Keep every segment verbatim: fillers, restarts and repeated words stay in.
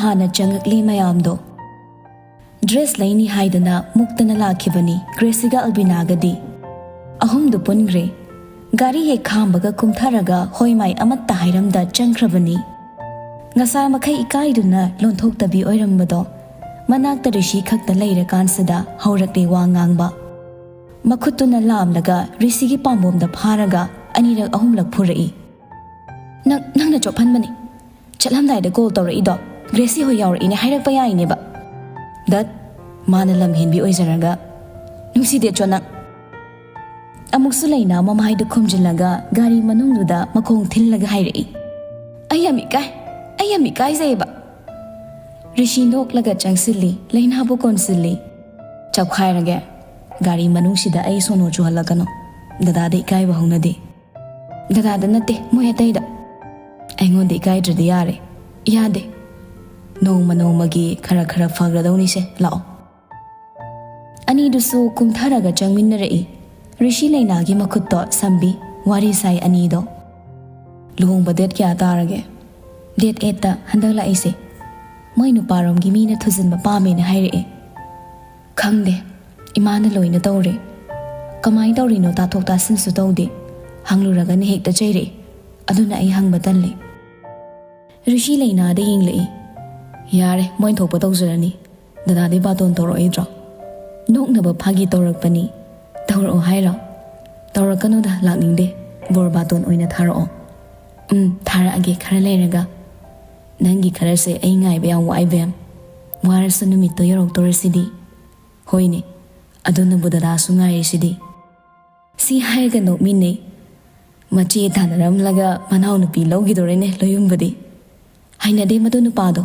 ꯍꯥꯟꯅ ꯆꯪꯉꯛꯂꯤ ꯃꯌꯥꯝꯗꯣ꯫ ꯗ꯭ꯔꯦꯁ ꯂꯩꯅꯤ ꯍꯥꯏꯗꯅ ꯃꯨꯛꯇꯅ ꯂꯥꯛꯈꯤꯕꯅꯤ ꯒ꯭ꯔꯦꯁꯤꯒ ꯑꯜꯕꯤꯅꯥꯒꯗꯤ꯫ ꯑꯍꯨꯝꯗꯨ ꯄꯨꯟꯈ꯭ꯔꯦ꯫ ꯒꯥꯔꯤ ꯍꯦꯛ ꯈꯥꯝꯕꯒ ꯀꯨꯝꯊꯔꯒ ꯍꯣꯏ ꯃꯥꯏ ꯑꯃꯠꯇ ꯍꯥꯏꯔꯝꯗ ꯆꯪꯈ꯭ꯔꯕꯅꯤ꯫ ꯉꯁꯥ ꯃꯈꯩ ꯏꯀꯥꯏꯗꯨꯅ ꯂꯣꯟꯊꯣꯛꯇꯕꯤ ꯑꯣꯏꯔꯝꯕꯗꯣ ꯃꯅꯥꯛꯇ ꯔꯤꯁꯤ ꯈꯛꯇ ꯂꯩꯔꯀꯥꯟꯁꯤꯗ ꯍꯧꯔꯛꯂꯦ ꯋꯥ ꯉꯥꯡꯕ꯫ ꯃꯈꯨꯠꯇꯨꯅ ꯂꯥꯝꯂꯒ ꯔꯤꯁꯤꯒꯤ ꯄꯥꯝꯕꯣꯝꯗ ꯐꯥꯔꯒ ꯑꯅꯤꯔꯛ ꯑꯍꯨꯝꯂꯛ ꯐꯨꯔꯛꯏ꯫ "ꯅꯪ, ꯅꯪꯅ ꯆꯣꯞꯍꯟꯕꯅꯤ꯫ ꯆꯠꯂꯝꯗꯥꯏꯗ ꯀꯣꯜ ꯇꯧꯔꯛꯏꯗꯣ ꯒ꯭ꯔꯦꯁꯤ ꯍꯣꯏ ꯌꯥꯎꯔꯛꯏꯅꯦ ꯍꯥꯏꯔꯛꯄ ꯌꯥꯏꯅꯦꯕ꯫" "ꯗꯠ, ꯃꯥꯅ ꯂꯝ ꯍꯦꯟꯕꯤ ꯑꯣꯏꯖꯔꯒ꯫ ꯅꯨꯡꯁꯤꯗꯦ ꯆꯣ ꯅꯪ꯫" ꯑꯃꯨꯛꯁꯨ ꯂꯩꯅꯥ ꯃꯃꯥꯏꯗ ꯈꯨꯝꯖꯤꯜꯂꯒ ꯒꯥꯔꯤ ꯃꯅꯨꯡꯗꯨꯗ ꯃꯈꯣꯡ ꯊꯤꯜꯂꯒ ꯍꯥꯏꯔꯛꯏ꯫ "ꯑꯩ ꯌꯥꯝ ꯏꯀꯥꯏ, ꯑꯩ ꯌꯥꯝ ꯏꯀꯥꯏꯖꯩꯌꯦꯕ꯫" ꯔꯤꯁꯤ ꯅꯣꯛꯂꯒ ꯆꯪꯁꯤꯜꯂꯤ, ꯂꯩꯅꯥꯕꯨ ꯀꯣꯟꯁꯤꯜꯂꯤ꯫ "ꯆꯞꯈꯥꯏꯔꯒꯦ꯫" "ꯒꯥꯔꯤ ꯃꯅꯨꯡꯁꯤꯗ ꯑꯩ ꯁꯣꯅꯣ ꯆꯨꯍꯜꯂꯛꯀꯅꯨ꯫ ꯗꯗꯥꯗ ꯏꯀꯥꯏꯕ ꯍꯧꯅꯗꯦ꯫" "ꯗꯗꯥꯗ ꯅꯠꯇꯦ, ꯃꯣꯏ ꯑꯇꯩꯗ꯫ ꯑꯩꯉꯣꯟꯗ ꯏꯀꯥꯏꯗ꯭ꯔꯗꯤ ꯌꯥꯔꯦ꯫" "ꯌꯥꯗꯦ꯫ ꯅꯣꯡꯃ ꯅꯣꯡꯃꯒꯤ ꯈꯔ ꯈꯔ ꯐꯈ꯭ꯔꯗꯧꯅꯤꯁꯦ, ꯂꯥꯛꯑꯣ꯫" ꯑꯅꯤꯗꯨꯁꯨ ꯀꯨꯝꯊꯔꯒ ꯆꯪꯃꯤꯟꯅꯔꯛꯏ꯫ ꯔꯤꯁꯤ ꯂꯩꯅꯥꯒꯤ ꯃꯈꯨꯠꯇꯣ ꯁꯝꯕꯤ꯫ ꯋꯥꯔꯤ ꯁꯥꯏ ꯑꯅꯤꯗꯣ꯫ "ꯂꯨꯍꯣꯡꯕ ꯗꯦꯠ ꯀꯌꯥ ꯇꯥꯔꯒꯦ?" "ꯗꯦꯠ ꯑꯦꯠꯇ ꯍꯟꯗꯛ ꯂꯥꯛꯏꯁꯦ꯫ ꯃꯣꯏ ꯅꯨꯄꯥꯔꯣꯝꯒꯤ ꯃꯤꯅ ꯊꯨꯖꯤꯟꯕ ꯄꯥꯝꯃꯦꯅ ꯍꯥꯏꯔꯛꯑꯦ꯫" "ꯈꯪꯗꯦ꯫ ꯏꯃꯥꯅ ꯂꯣꯏꯅ ꯇꯧꯔꯦ꯫ ꯀꯃꯥꯏꯅ ꯇꯧꯔꯤꯅꯣ ꯇꯥꯊꯣꯛ ꯇꯥꯁꯤꯟꯁꯨ ꯇꯧꯗꯦ꯫ ꯍꯪꯂꯨꯔꯒꯅ ꯍꯦꯛꯇ ꯆꯩꯔꯛꯏ꯫ ꯑꯗꯨꯅ ꯑꯩ ꯍꯪꯕ ꯇꯜꯂꯤ꯫" ꯔꯤꯁꯤ ꯂꯩꯅꯥꯗ ꯌꯦꯡꯂꯛꯏ꯫ "ꯌꯥꯔꯦ, ꯃꯣꯏ ꯊꯣꯛꯄ ꯇꯧꯖꯔꯅꯤ꯫ ꯗꯗꯥꯗꯤ ꯕꯥꯇꯣꯟ ꯇꯧꯔꯛꯑꯣꯏꯗ꯭ꯔꯣ?" "ꯅꯣꯛꯅꯕ ꯐꯥꯒꯤ ꯇꯧꯔꯛꯄꯅꯤ꯫ ꯇꯧꯔꯛꯑꯣ ꯍꯥꯏꯔꯣ?" "ꯇꯧꯔꯛꯀꯅꯨꯗ, ꯂꯥꯛꯅꯤꯡꯗꯦ꯫ ꯕꯣꯔ ꯕꯥꯇꯣꯟ ꯑꯣꯏꯅ ꯊꯥꯔꯛꯑꯣ꯫" "ꯎꯝ, ꯊꯥꯔꯛꯑꯒꯦ ꯈꯔ ꯂꯩꯔꯒ꯫ ꯅꯪꯒꯤ ꯈꯔꯁꯦ ꯑꯩ ꯉꯥꯏꯕ ꯌꯥꯝ ꯋꯥꯏ, ꯕꯦꯝ꯫ ꯋꯥꯔꯁꯨ ꯅꯨꯃꯤꯠꯇꯣ ꯌꯧꯔꯛꯇꯣꯔꯁꯤꯗꯤ꯫" "ꯍꯣꯏꯅꯦ, ꯑꯗꯨꯅꯕꯨ ꯗꯗꯥꯁꯨ ꯉꯥꯏꯔꯤꯁꯤꯗꯤ꯫" ꯁꯤ ꯍꯥꯏꯔꯒ ꯅꯣꯛꯃꯤꯟꯅꯩ꯫ ꯃꯆꯦ ꯇꯥꯟꯅꯔꯝꯂꯒ ꯃꯅꯥꯎꯅꯨꯄꯤ ꯂꯧꯈꯤꯗꯣꯔꯦꯅꯦ ꯂꯣꯌꯨꯝꯕꯗꯤ꯫ ꯍꯩꯅꯗꯦ ꯃꯗꯨ ꯅꯨꯄꯥꯗꯣ꯫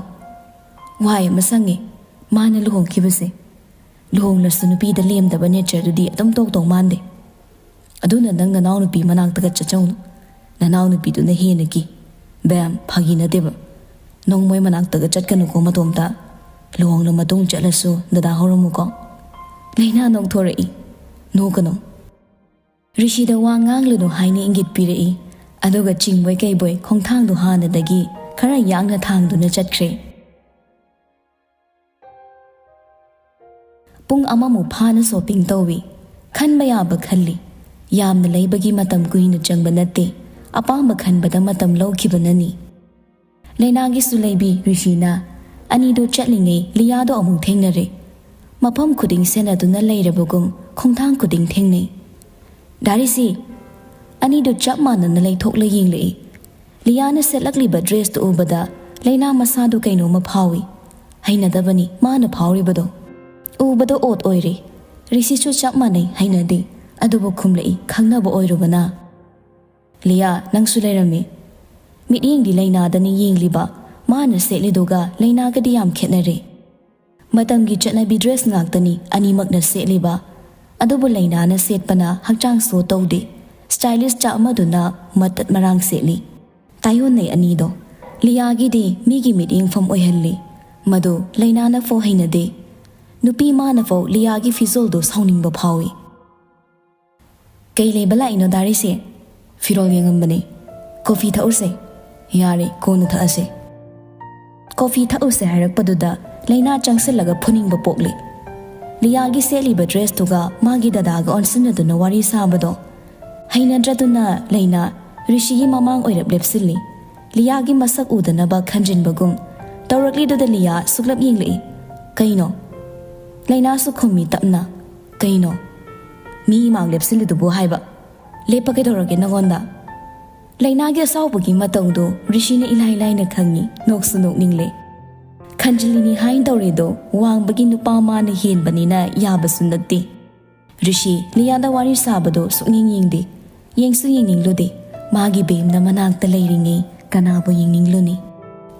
ꯋꯥꯏ ꯑꯃ ꯁꯪꯉꯦ ꯃꯥꯅ ꯂꯨꯍꯣꯡꯈꯤꯕꯁꯦ꯫ ꯂꯨꯍꯣꯡꯂꯁꯨ ꯅꯨꯄꯤꯗ ꯂꯦꯝꯗꯕ ꯅꯦꯆꯔꯗꯨꯗꯤ ꯑꯗꯨꯝ ꯇꯧ ꯇꯧ ꯃꯥꯟꯗꯦ꯫ ꯑꯗꯨꯅ ꯅꯪ ꯅꯅꯥꯎꯅꯨꯄꯤ ꯃꯅꯥꯛꯇꯒ ꯆꯠꯆꯧꯅꯨ꯫ ꯅꯅꯥꯎꯅꯨꯄꯤꯗꯨꯅ ꯍꯦꯟꯅ ꯀꯤ꯫ ꯕꯦꯝ, ꯐꯥꯒꯤ ꯅꯠꯇꯦꯕ꯫ ꯅꯣꯡꯃꯣꯏ ꯃꯅꯥꯛꯇꯒ ꯆꯠꯀꯅꯨꯀꯣ ꯃꯇꯣꯝꯇ꯫ ꯂꯨꯍꯣꯡꯂ ꯃꯇꯨꯡ ꯆꯠꯂꯁꯨ ꯗꯗꯥ ꯍꯧꯔꯝꯃꯨꯀꯣ꯫ ꯂꯩꯅꯥ ꯅꯣꯛꯊꯣꯔꯛꯏ꯫ "ꯅꯣꯛꯀꯅꯨ꯫" ꯔꯤꯁꯤꯗ ꯋꯥ ꯉꯥꯡꯂꯨꯅꯨ ꯍꯥꯏꯅ ꯏꯪꯒꯤꯠ ꯄꯤꯔꯛꯏ꯫ ꯑꯗꯨꯒ ꯆꯤꯡꯕꯣꯏ ꯀꯩꯕꯣꯏ ꯈꯣꯡꯊꯥꯡꯗꯣ ꯍꯥꯟꯅꯗꯒꯤ ꯈꯔ ꯌꯥꯡꯅ ꯊꯥꯡꯗꯨꯅ ꯆꯠꯈ꯭ꯔꯦ꯫ ꯄꯨꯡ ꯑꯃꯃꯨꯛ ꯐꯥꯅ ꯁꯣꯄꯤꯡ ꯇꯧꯏ꯫ ꯈꯟꯕ ꯌꯥꯕ ꯈꯜꯂꯤ꯫ ꯌꯥꯝꯅ ꯂꯩꯕꯒꯤ ꯃꯇꯝ ꯀꯨꯏꯅ ꯆꯪꯕ ꯅꯠꯇꯦ꯫ ꯑꯄꯥꯝꯕ ꯈꯟꯕꯗ ꯃꯇꯝ ꯂꯧꯈꯤꯕꯅꯅꯤ꯫ ꯂꯩꯅꯥꯒꯤꯁꯨ ꯂꯩꯕꯤ ꯔꯤꯁꯤꯅ꯫ ꯑꯅꯤꯗꯨ ꯆꯠꯂꯤꯉꯩ ꯂꯤꯌꯥꯗꯣ ꯑꯃꯨꯛ ꯊꯦꯡꯅꯔꯦ꯫ ꯃꯐꯝ ꯈꯨꯗꯤꯡ ꯁꯦꯟꯅꯗꯨꯅ ꯂꯩꯔꯕꯒꯨꯝ ꯈꯣꯡꯊꯥꯡ ꯈꯨꯗꯤꯡ ꯊꯦꯡꯅꯩ꯫ "ꯗꯥ ꯔꯤꯁꯤ!" ꯑꯅꯤꯗꯨ ꯆꯞ ꯃꯥꯟꯅꯅ ꯂꯩꯊꯣꯛꯂ ꯌꯦꯡꯂꯛꯏ꯫ ꯂꯤꯌꯥꯅ ꯁꯦꯠꯂꯛꯂꯤꯕ ꯗ꯭ꯔꯦꯁꯇꯨ ꯎꯕꯗ ꯂꯩꯅꯥ ꯃꯁꯥꯗꯨ ꯀꯩꯅꯣꯝꯃ ꯐꯥꯎꯏ꯫ ꯍꯩꯅꯗꯕꯅꯤ ꯃꯥꯅ ꯐꯥꯎꯔꯤꯕꯗꯣ꯫ ꯎꯕꯗ ꯑꯣꯠ ꯑꯣꯏꯔꯦ꯫ ꯔꯤꯁꯤꯁꯨ ꯆꯞ ꯃꯥꯟꯅꯩ, ꯍꯩꯅꯗꯦ꯫ ꯑꯗꯨꯕꯨ ꯈꯨꯝꯂꯛꯏ, ꯈꯪꯅꯕ ꯑꯣꯏꯔꯨꯕꯅ꯫ "ꯂꯤꯌꯥ, ꯅꯪꯁꯨ ꯂꯩꯔꯝꯃꯤ꯫" ꯃꯤꯠꯌꯦꯡꯗꯤ ꯂꯩꯅꯥꯗꯅꯤ ꯌꯦꯡꯂꯤꯕ꯫ ꯃꯥꯅ ꯁꯦꯠꯂꯤꯗꯨꯒ ꯂꯩꯅꯥꯒꯗꯤ ꯌꯥꯝ ꯈꯦꯠꯅꯔꯦ꯫ ꯃꯇꯝꯒꯤ ꯆꯠꯅꯕꯤ ꯗ꯭ꯔꯦꯁ ꯉꯥꯛꯇꯅꯤ ꯑꯅꯤꯃꯛꯅ ꯁꯦꯠꯂꯤꯕ꯫ ꯑꯗꯨꯕꯨ ꯂꯩꯅꯥꯅ ꯁꯦꯠꯄꯅ ꯍꯛꯆꯥꯡ ꯁꯣ ꯇꯧꯗꯦ꯫ ꯁ꯭ꯇꯥꯏꯂꯤꯁ ꯆꯥꯛ ꯑꯃꯗꯨꯅ ꯃꯇꯠ ꯃꯔꯥꯡ ꯁꯦꯠꯂꯤ꯫ ꯇꯥꯏꯌꯣꯟꯅꯩ ꯑꯅꯤꯗꯣ꯫ ꯂꯤꯌꯥꯒꯤꯗꯤ ꯃꯤꯒꯤ ꯃꯤꯠꯌꯦꯡꯐꯝ ꯑꯣꯏꯍꯜꯂꯤ꯫ ꯃꯗꯨ ꯂꯩꯅꯥꯅ ꯐꯥꯎ ꯍꯩꯅꯗꯦ꯫ ꯅꯨꯄꯤ ꯃꯥꯅ ꯐꯥꯎ ꯂꯤꯌꯥꯒꯤ ꯐꯤꯖꯣꯜꯗꯣ ꯁꯥꯎꯅꯤꯡꯕ ꯐꯥꯎꯏ꯫ "ꯀꯩ ꯂꯩꯕ ꯂꯥꯛꯏꯅꯣ ꯗꯥ ꯔꯤꯁꯤ?" "ꯐꯤꯔꯣꯜ ꯌꯦꯡꯉꯝꯕꯅꯤ꯫ ꯀꯣꯐꯤ ꯊꯛꯎꯁꯦ?" "ꯌꯥꯔꯦ, ꯀꯣꯟꯅ ꯊꯛꯑꯁꯦ꯫" ꯀꯣꯐꯤ ꯊꯛꯎꯁꯦ ꯍꯥꯏꯔꯛꯄꯗꯨꯗ ꯂꯩꯅꯥ ꯆꯪꯁꯤꯜꯂꯒ ꯐꯨꯅꯤꯡꯕ ꯄꯣꯛꯂꯤ꯫ ꯂꯤꯌꯥꯒꯤ ꯁꯦꯠꯂꯤꯕ ꯗ꯭ꯔꯦꯁꯇꯨꯒ ꯃꯥꯒꯤ ꯗꯗꯥꯒ ꯑꯣꯟꯁꯤꯟꯅꯗꯨꯅ ꯋꯥꯔꯤ ꯁꯥꯕꯗꯣ ꯍꯩꯅꯗ꯭ꯔꯗꯨꯅ ꯂꯩꯅꯥ ꯔꯤꯁꯤꯒꯤ ꯃꯃꯥꯡ ꯑꯣꯏꯔꯞ ꯂꯦꯞꯁꯤꯜꯂꯤ꯫ ꯂꯤꯌꯥꯒꯤ ꯃꯁꯛ ꯎꯗꯅꯕ ꯈꯟꯖꯤꯟꯕꯒꯨꯝ ꯇꯧꯔꯛꯂꯤꯗꯨꯗ ꯂꯤꯌꯥ ꯁꯨꯛꯂꯞ ꯌꯦꯡꯂꯛꯏ꯫ "ꯀꯩꯅꯣ?" ꯂꯩꯅꯥꯁꯨ ꯈꯨꯝꯃꯤ ꯇꯞꯅ꯫ "ꯀꯩꯅꯣ? ꯃꯤ ꯃꯥꯡ ꯂꯦꯞꯁꯤꯜꯂꯤꯗꯨꯕꯨ ꯍꯥꯏꯕ? ꯂꯦꯞꯄ ꯀꯩꯗꯧꯔꯒꯦ ꯅꯉꯣꯟꯗ?" ꯂꯩꯅꯥꯒꯤ ꯑꯁꯥꯎꯕꯒꯤ ꯃꯇꯧꯗꯨ ꯔꯤꯁꯤꯅ ꯏꯂꯥꯏ ꯂꯥꯏꯅ ꯈꯪꯉꯤ, ꯅꯣꯛꯁꯨ ꯅꯣꯛꯅꯤꯡꯂꯦ꯫ ꯈꯟꯖꯤꯜꯂꯤꯅꯤ ꯍꯥꯏꯅ ꯇꯧꯔꯤꯗꯣ ꯋꯥꯡꯕꯒꯤ ꯅꯨꯄꯥ ꯃꯥꯅ ꯍꯦꯟꯕꯅꯤꯅ ꯌꯥꯕꯁꯨ ꯅꯠꯇꯦ꯫ ꯔꯤꯁꯤ ꯂꯤꯌꯥꯗ ꯋꯥꯔꯤ ꯁꯥꯕꯗꯣ ꯁꯨꯛꯌꯦꯡ ꯌꯦꯡꯗꯦ꯫ ꯌꯦꯡꯁꯨ ꯌꯦꯡꯅꯤꯡꯂꯨꯗꯦ꯫ ꯃꯥꯒꯤ ꯕꯦꯝꯅ ꯃꯅꯥꯛꯇ ꯂꯩꯔꯤꯉꯩ ꯀꯅꯥꯕꯨ ꯌꯦꯡꯅꯤꯡꯂꯨꯅꯤ?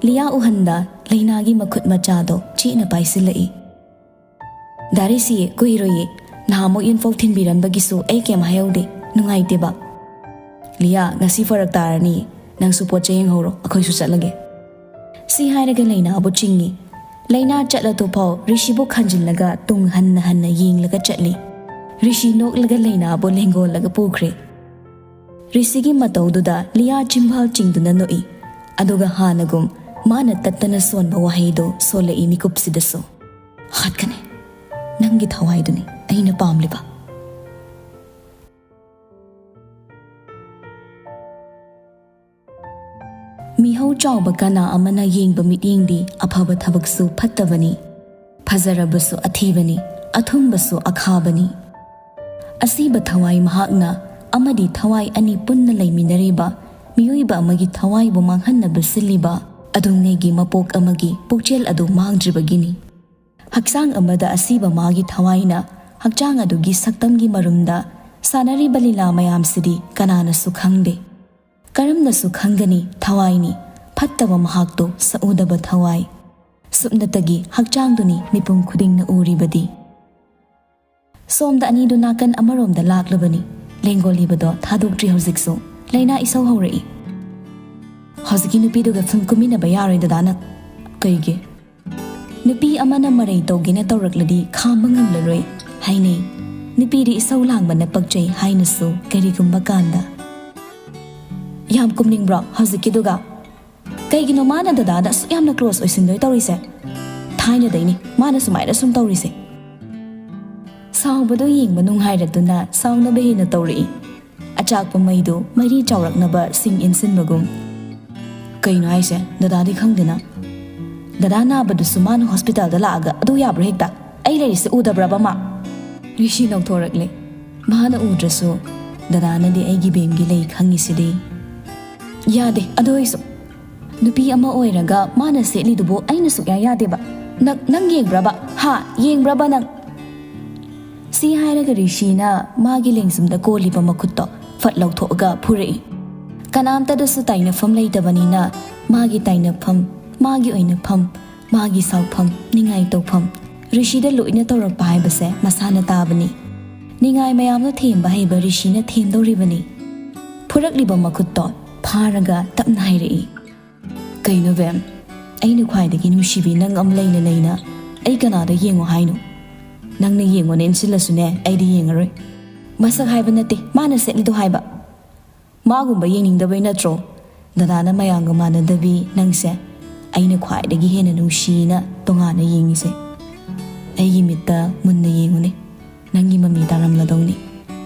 ꯂꯤꯌꯥ ꯎꯍꯟꯗ ꯂꯩꯅꯥꯒꯤ ꯃꯈꯨꯠ ꯃꯆꯥꯗꯣ ꯆꯦꯠꯅ ꯄꯥꯏꯁꯤꯜꯂꯛꯏ꯫ "ꯗꯥ ꯔꯤꯁꯤ, ꯀꯨꯏꯔꯣꯏꯌꯦ꯫ ꯅꯍꯥꯟꯃꯨꯛ ꯌꯨꯝꯐꯧ ꯊꯤꯟꯕꯤꯔꯝꯕꯒꯤꯁꯨ ꯑꯩ ꯀꯩꯝ ꯍꯥꯏꯍꯧꯗꯦ꯫ ꯅꯨꯡꯉꯥꯏꯇꯦꯕ꯫" "ꯂꯤꯌꯥ, ꯉꯁꯤ ꯐꯔꯛ ꯇꯥꯔꯅꯤ꯫ ꯅꯪꯁꯨ ꯄꯣꯠ ꯆꯩ ꯌꯦꯡꯍꯧꯔꯣ, ꯑꯩꯈꯣꯏꯁꯨ ꯆꯠꯂꯒꯦ꯫" ꯁꯤ ꯍꯥꯏꯔꯒ ꯂꯩꯅꯥꯕꯨ ꯆꯤꯡꯏ꯫ ꯂꯩꯅꯥ ꯆꯠꯂꯗꯨꯐꯥꯎ ꯔꯤꯁꯤꯕꯨ ꯈꯟꯖꯤꯜꯂꯒ ꯇꯨꯡ ꯍꯟꯅ ꯍꯟꯅ ꯌꯦꯡꯂꯒ ꯆꯠꯂꯤ꯫ ꯔꯤꯁꯤ ꯅꯣꯛꯂꯒ ꯂꯩꯅꯥꯕꯨ ꯂꯦꯡꯒꯣꯜꯂꯒ ꯄꯨꯈ꯭ꯔꯦ꯫ ꯔꯤꯁꯤꯒꯤ ꯃꯇꯧꯗꯨꯗ ꯂꯤꯌꯥ ꯆꯤꯝꯕꯥꯜ ꯆꯤꯡꯗꯨꯅ ꯅꯣꯛꯏ꯫ ꯑꯗꯨꯒ ꯍꯥꯟꯅꯒꯨꯝ ꯃꯥꯅ ꯇꯠꯇꯅ ꯁꯣꯟꯕ ꯋꯥꯍꯩꯗꯣ ꯁꯣꯜꯂꯛꯏ ꯃꯤꯀꯨꯞꯁꯤꯗꯁꯨ꯫ "ꯍꯥꯠꯀꯅꯤ꯫ ꯅꯪꯒꯤ ꯊꯋꯥꯏꯗꯨꯅꯤ ꯑꯩꯅ ꯄꯥꯝꯂꯤꯕ꯫ ꯃꯤꯍꯧ ꯆꯥꯎꯕ ꯀꯅꯥ ꯑꯃꯅ ꯌꯦꯡꯕ ꯃꯤꯠꯌꯦꯡꯗꯤ ꯑꯐꯕ ꯊꯕꯛꯁꯨ ꯐꯠꯇꯕꯅꯤ, ꯐꯖꯔꯕꯁꯨ ꯑꯊꯤꯕꯅꯤ, ꯑꯊꯨꯝꯕꯁꯨ ꯑꯈꯥꯕꯅꯤ꯫ ꯑꯁꯤꯕ ꯊꯋꯥꯏ ꯃꯍꯥꯛꯅ ꯑꯃꯗꯤ ꯊꯋꯥꯏ ꯑꯅꯤ ꯄꯨꯟꯅ ꯂꯩꯃꯤꯟꯅꯔꯤꯕ ꯃꯤꯑꯣꯏꯕ ꯑꯃꯒꯤ ꯊꯋꯥꯏꯕꯨ ꯃꯥꯡꯍꯟꯅꯕ ꯁꯤꯜꯂꯤꯕ ꯑꯗꯨꯉꯩꯒꯤ ꯃꯄꯣꯛ ꯑꯃꯒꯤ ꯄꯨꯛꯆꯦꯜ ꯑꯗꯨ ꯃꯥꯡꯗ꯭ꯔꯤꯕꯒꯤꯅꯤ꯫ ꯍꯛꯆꯥꯡ ꯑꯃꯗ ꯑꯁꯤꯕ ꯃꯥꯒꯤ ꯊꯋꯥꯏꯅ ꯍꯛꯆꯥꯡ ꯑꯗꯨꯒꯤ ꯁꯛꯇꯝꯒꯤ ꯃꯔꯨꯝꯗ ꯁꯥꯟꯅꯔꯤꯕ ꯂꯤꯂꯥ ꯃꯌꯥꯝꯁꯤꯗꯤ ꯀꯅꯥꯅꯁꯨ ꯈꯪꯗꯦ꯫ ꯀꯔꯝꯅꯁꯨ ꯈꯪꯒꯅꯤ ꯊꯋꯥꯏꯅꯤ ꯐꯠꯇꯕ ꯃꯍꯥꯛꯇꯣ ꯁꯛꯎꯗꯕ ꯊꯋꯥꯏ꯫ ꯁꯨꯞꯅꯇꯒꯤ ꯍꯛꯆꯥꯡꯗꯨꯅꯤ ꯃꯤꯄꯨꯝ ꯈꯨꯗꯤꯡꯅ ꯎꯔꯤꯕꯗꯤ꯫ ꯁꯣꯝꯗ ꯑꯅꯤꯗꯨ ꯅꯥꯀꯟ ꯑꯃꯔꯣꯝꯗ ꯂꯥꯛꯂꯕꯅꯤ꯫ ꯂꯦꯡꯒꯣꯜꯂꯤꯕꯗꯣ ꯊꯥꯗꯣꯛꯇ꯭ꯔꯤ ꯍꯧꯖꯤꯛꯁꯨ꯫ ꯂꯩꯅꯥ ꯏꯁꯧ ꯍꯧꯔꯛꯏ꯫ "ꯍꯧꯖꯤꯛꯀꯤ ꯅꯨꯄꯤꯗꯨꯒ ꯐꯤꯂꯝ ꯀꯨꯝꯃꯤꯟꯅꯕ ꯌꯥꯔꯣꯏ ꯗꯗꯥꯅ꯫ ꯀꯩꯒꯤ? ꯅꯨꯄꯤ ꯑꯃꯅ ꯃꯔꯩ ꯇꯧꯒꯦꯅ ꯇꯧꯔꯛꯂꯗꯤ ꯈꯥꯝꯕ ꯉꯝꯂꯔꯣꯏ ꯍꯥꯏꯅꯩ꯫ ꯅꯨꯄꯤꯗꯤ ꯏꯁꯧ ꯂꯥꯡꯕꯅ ꯄꯛꯆꯩ ꯍꯥꯏꯅꯁꯨ ꯀꯔꯤꯒꯨꯝꯕ ꯀꯥꯟꯗ꯫ ꯌꯥꯝ ꯀꯨꯝꯅꯤꯡꯕ꯭ꯔꯣ ꯍꯧꯖꯤꯛꯀꯤꯗꯨꯒ? ꯀꯩꯒꯤꯅꯣ ꯃꯥꯅ ꯗꯗꯥꯗ ꯑꯁꯨꯛ ꯌꯥꯝꯅ ꯀ꯭ꯂꯣꯁ ꯑꯣꯏꯁꯤꯟꯗꯣꯏ ꯇꯧꯔꯤꯁꯦ? ꯊꯥꯏꯅꯗꯩꯅꯤ ꯃꯥꯅ ꯁꯨꯃꯥꯏꯅ ꯁꯨꯝ ꯇꯧꯔꯤꯁꯦ꯫" ꯁꯥꯎꯕꯗꯣ ꯌꯦꯡꯕ ꯅꯨꯡꯉꯥꯏꯔꯗꯨꯅ ꯁꯥꯎꯅꯕ ꯍꯦꯟꯅ ꯇꯧꯔꯛꯏ꯫ ꯑꯆꯥꯛꯄ ꯃꯩꯗꯨ ꯃꯩꯔꯤ ꯆꯥꯎꯔꯛꯅꯕ ꯁꯤꯡ ꯏꯟꯁꯤꯟꯕꯒꯨꯝ꯫ "ꯀꯩꯅꯣ ꯍꯥꯏꯁꯦ? ꯗꯗꯥꯗꯤ ꯈꯪꯗꯦꯅ꯫ ꯗꯗꯥ ꯅꯥꯕꯗꯨꯁꯨ ꯃꯥꯅ ꯍꯣꯁꯄꯤꯇꯥꯜꯗ ꯂꯥꯛꯑꯒ ꯑꯗꯨ ꯌꯥꯕ꯭ꯔꯥ ꯍꯦꯛꯇ? ꯑꯩ ꯂꯩꯔꯤꯁꯦ ꯎꯗꯕ꯭ꯔꯕ ꯃꯥ?" ꯔꯤꯁꯤ ꯅꯧꯊꯣꯔꯛꯂꯦ꯫ "ꯃꯥꯅ ꯎꯗ꯭ꯔꯁꯨ ꯗꯗꯥꯅꯗꯤ ꯑꯩꯒꯤ ꯕꯦꯝꯒꯤ ꯂꯩ ꯈꯪꯉꯤꯁꯤꯗꯤ꯫" "ꯌꯥꯗꯦ, ꯑꯗꯨ ꯑꯣꯏꯁꯨ ꯅꯨꯄꯤ ꯑꯃ ꯑꯣꯏꯔꯒ ꯃꯥꯅ ꯁꯦꯠꯂꯤꯗꯨꯕꯨ ꯑꯩꯅ ꯁꯨꯛꯌꯥ ꯌꯥꯗꯦꯕ꯫ ꯅꯪ, ꯅꯪ ꯌꯦꯡꯕ꯭ꯔꯕ? ꯍꯥ? ꯌꯦꯡꯕ꯭ꯔꯕ ꯅꯪ?" ꯁꯤ ꯍꯥꯏꯔꯒ ꯔꯤꯁꯤꯅ ꯃꯥꯒꯤ ꯂꯦꯡꯖꯨꯝꯗ ꯀꯣꯜꯂꯤꯕ ꯃꯈꯨꯠꯇꯣ ꯐꯠ ꯂꯧꯊꯣꯛꯑꯒ ꯐꯨꯔꯛꯏ꯫ ꯀꯅꯥꯝꯇꯗꯁꯨ ꯇꯥꯏꯅꯐꯝ ꯂꯩꯇꯕꯅꯤꯅ ꯃꯥꯒꯤ ꯇꯥꯏꯅꯐꯝ, ꯃꯥꯒꯤ ꯑꯣꯏꯅꯐꯝ, ꯃꯥꯒꯤ ꯁꯥꯎꯐꯝ, ꯅꯤꯡꯉꯥꯏ ꯇꯧꯐꯝ ꯔꯤꯁꯤꯗ ꯂꯣꯏꯅ ꯇꯧꯔꯛꯄ ꯍꯥꯏꯕꯁꯦ ꯃꯁꯥꯅ ꯇꯥꯕꯅꯤ꯫ ꯅꯤꯡꯉꯥꯏ ꯃꯌꯥꯝꯗꯣ ꯊꯦꯝꯕ ꯍꯩꯕ ꯔꯤꯁꯤꯅ ꯊꯦꯝꯗꯧꯔꯤꯕꯅꯤ꯫ ꯐꯨꯔꯛꯂꯤꯕ ꯃꯈꯨꯠꯇꯣ ꯐꯥꯔꯒ ꯇꯞꯅ ꯍꯥꯏꯔꯛꯏ, "ꯀꯩꯅꯣ ꯕꯦꯝ, ꯑꯩꯅ ꯈ꯭ꯋꯥꯏꯗꯒꯤ ꯅꯨꯡꯁꯤꯕꯤ ꯅꯪ ꯑꯃ ꯂꯩꯅ ꯂꯩꯅ ꯑꯩ ꯀꯅꯥꯗ ꯌꯦꯡꯉꯣ ꯍꯥꯏꯅꯣ? ꯅꯪꯅ ꯌꯦꯡꯉꯣꯅꯦ ꯏꯟꯁꯤꯜꯂꯁꯨꯅꯦ ꯑꯩꯗꯤ ꯌꯦꯡꯉꯔꯣꯏ꯫ ꯃꯁꯛ ꯍꯥꯏꯕ ꯅꯠꯇꯦ ꯃꯥꯅ ꯁꯦꯠꯂꯤꯗꯣ ꯍꯥꯏꯕ꯫ ꯃꯥꯒꯨꯝꯕ ꯌꯦꯡꯅꯤꯡꯗꯕꯩ ꯅꯠꯇ꯭ꯔꯣ ꯗꯗꯥꯅ ꯃꯌꯥꯝꯒ ꯃꯥꯟꯅꯗꯕꯤ ꯅꯪꯁꯦ ꯑꯩꯅ ꯈ꯭ꯋꯥꯏꯗꯒꯤ ꯍꯦꯟꯅ ꯅꯨꯡꯁꯤꯅ ꯇꯣꯉꯥꯟꯅ ꯌꯦꯡꯉꯤꯁꯦ?" ꯑꯩꯒꯤ ꯃꯤꯠꯇ ꯃꯨꯟꯅ ꯌꯦꯡꯉꯨꯅꯦ, ꯅꯪꯒꯤ ꯃꯃꯤ ꯇꯥꯔꯝꯂꯗꯧꯅꯤ꯫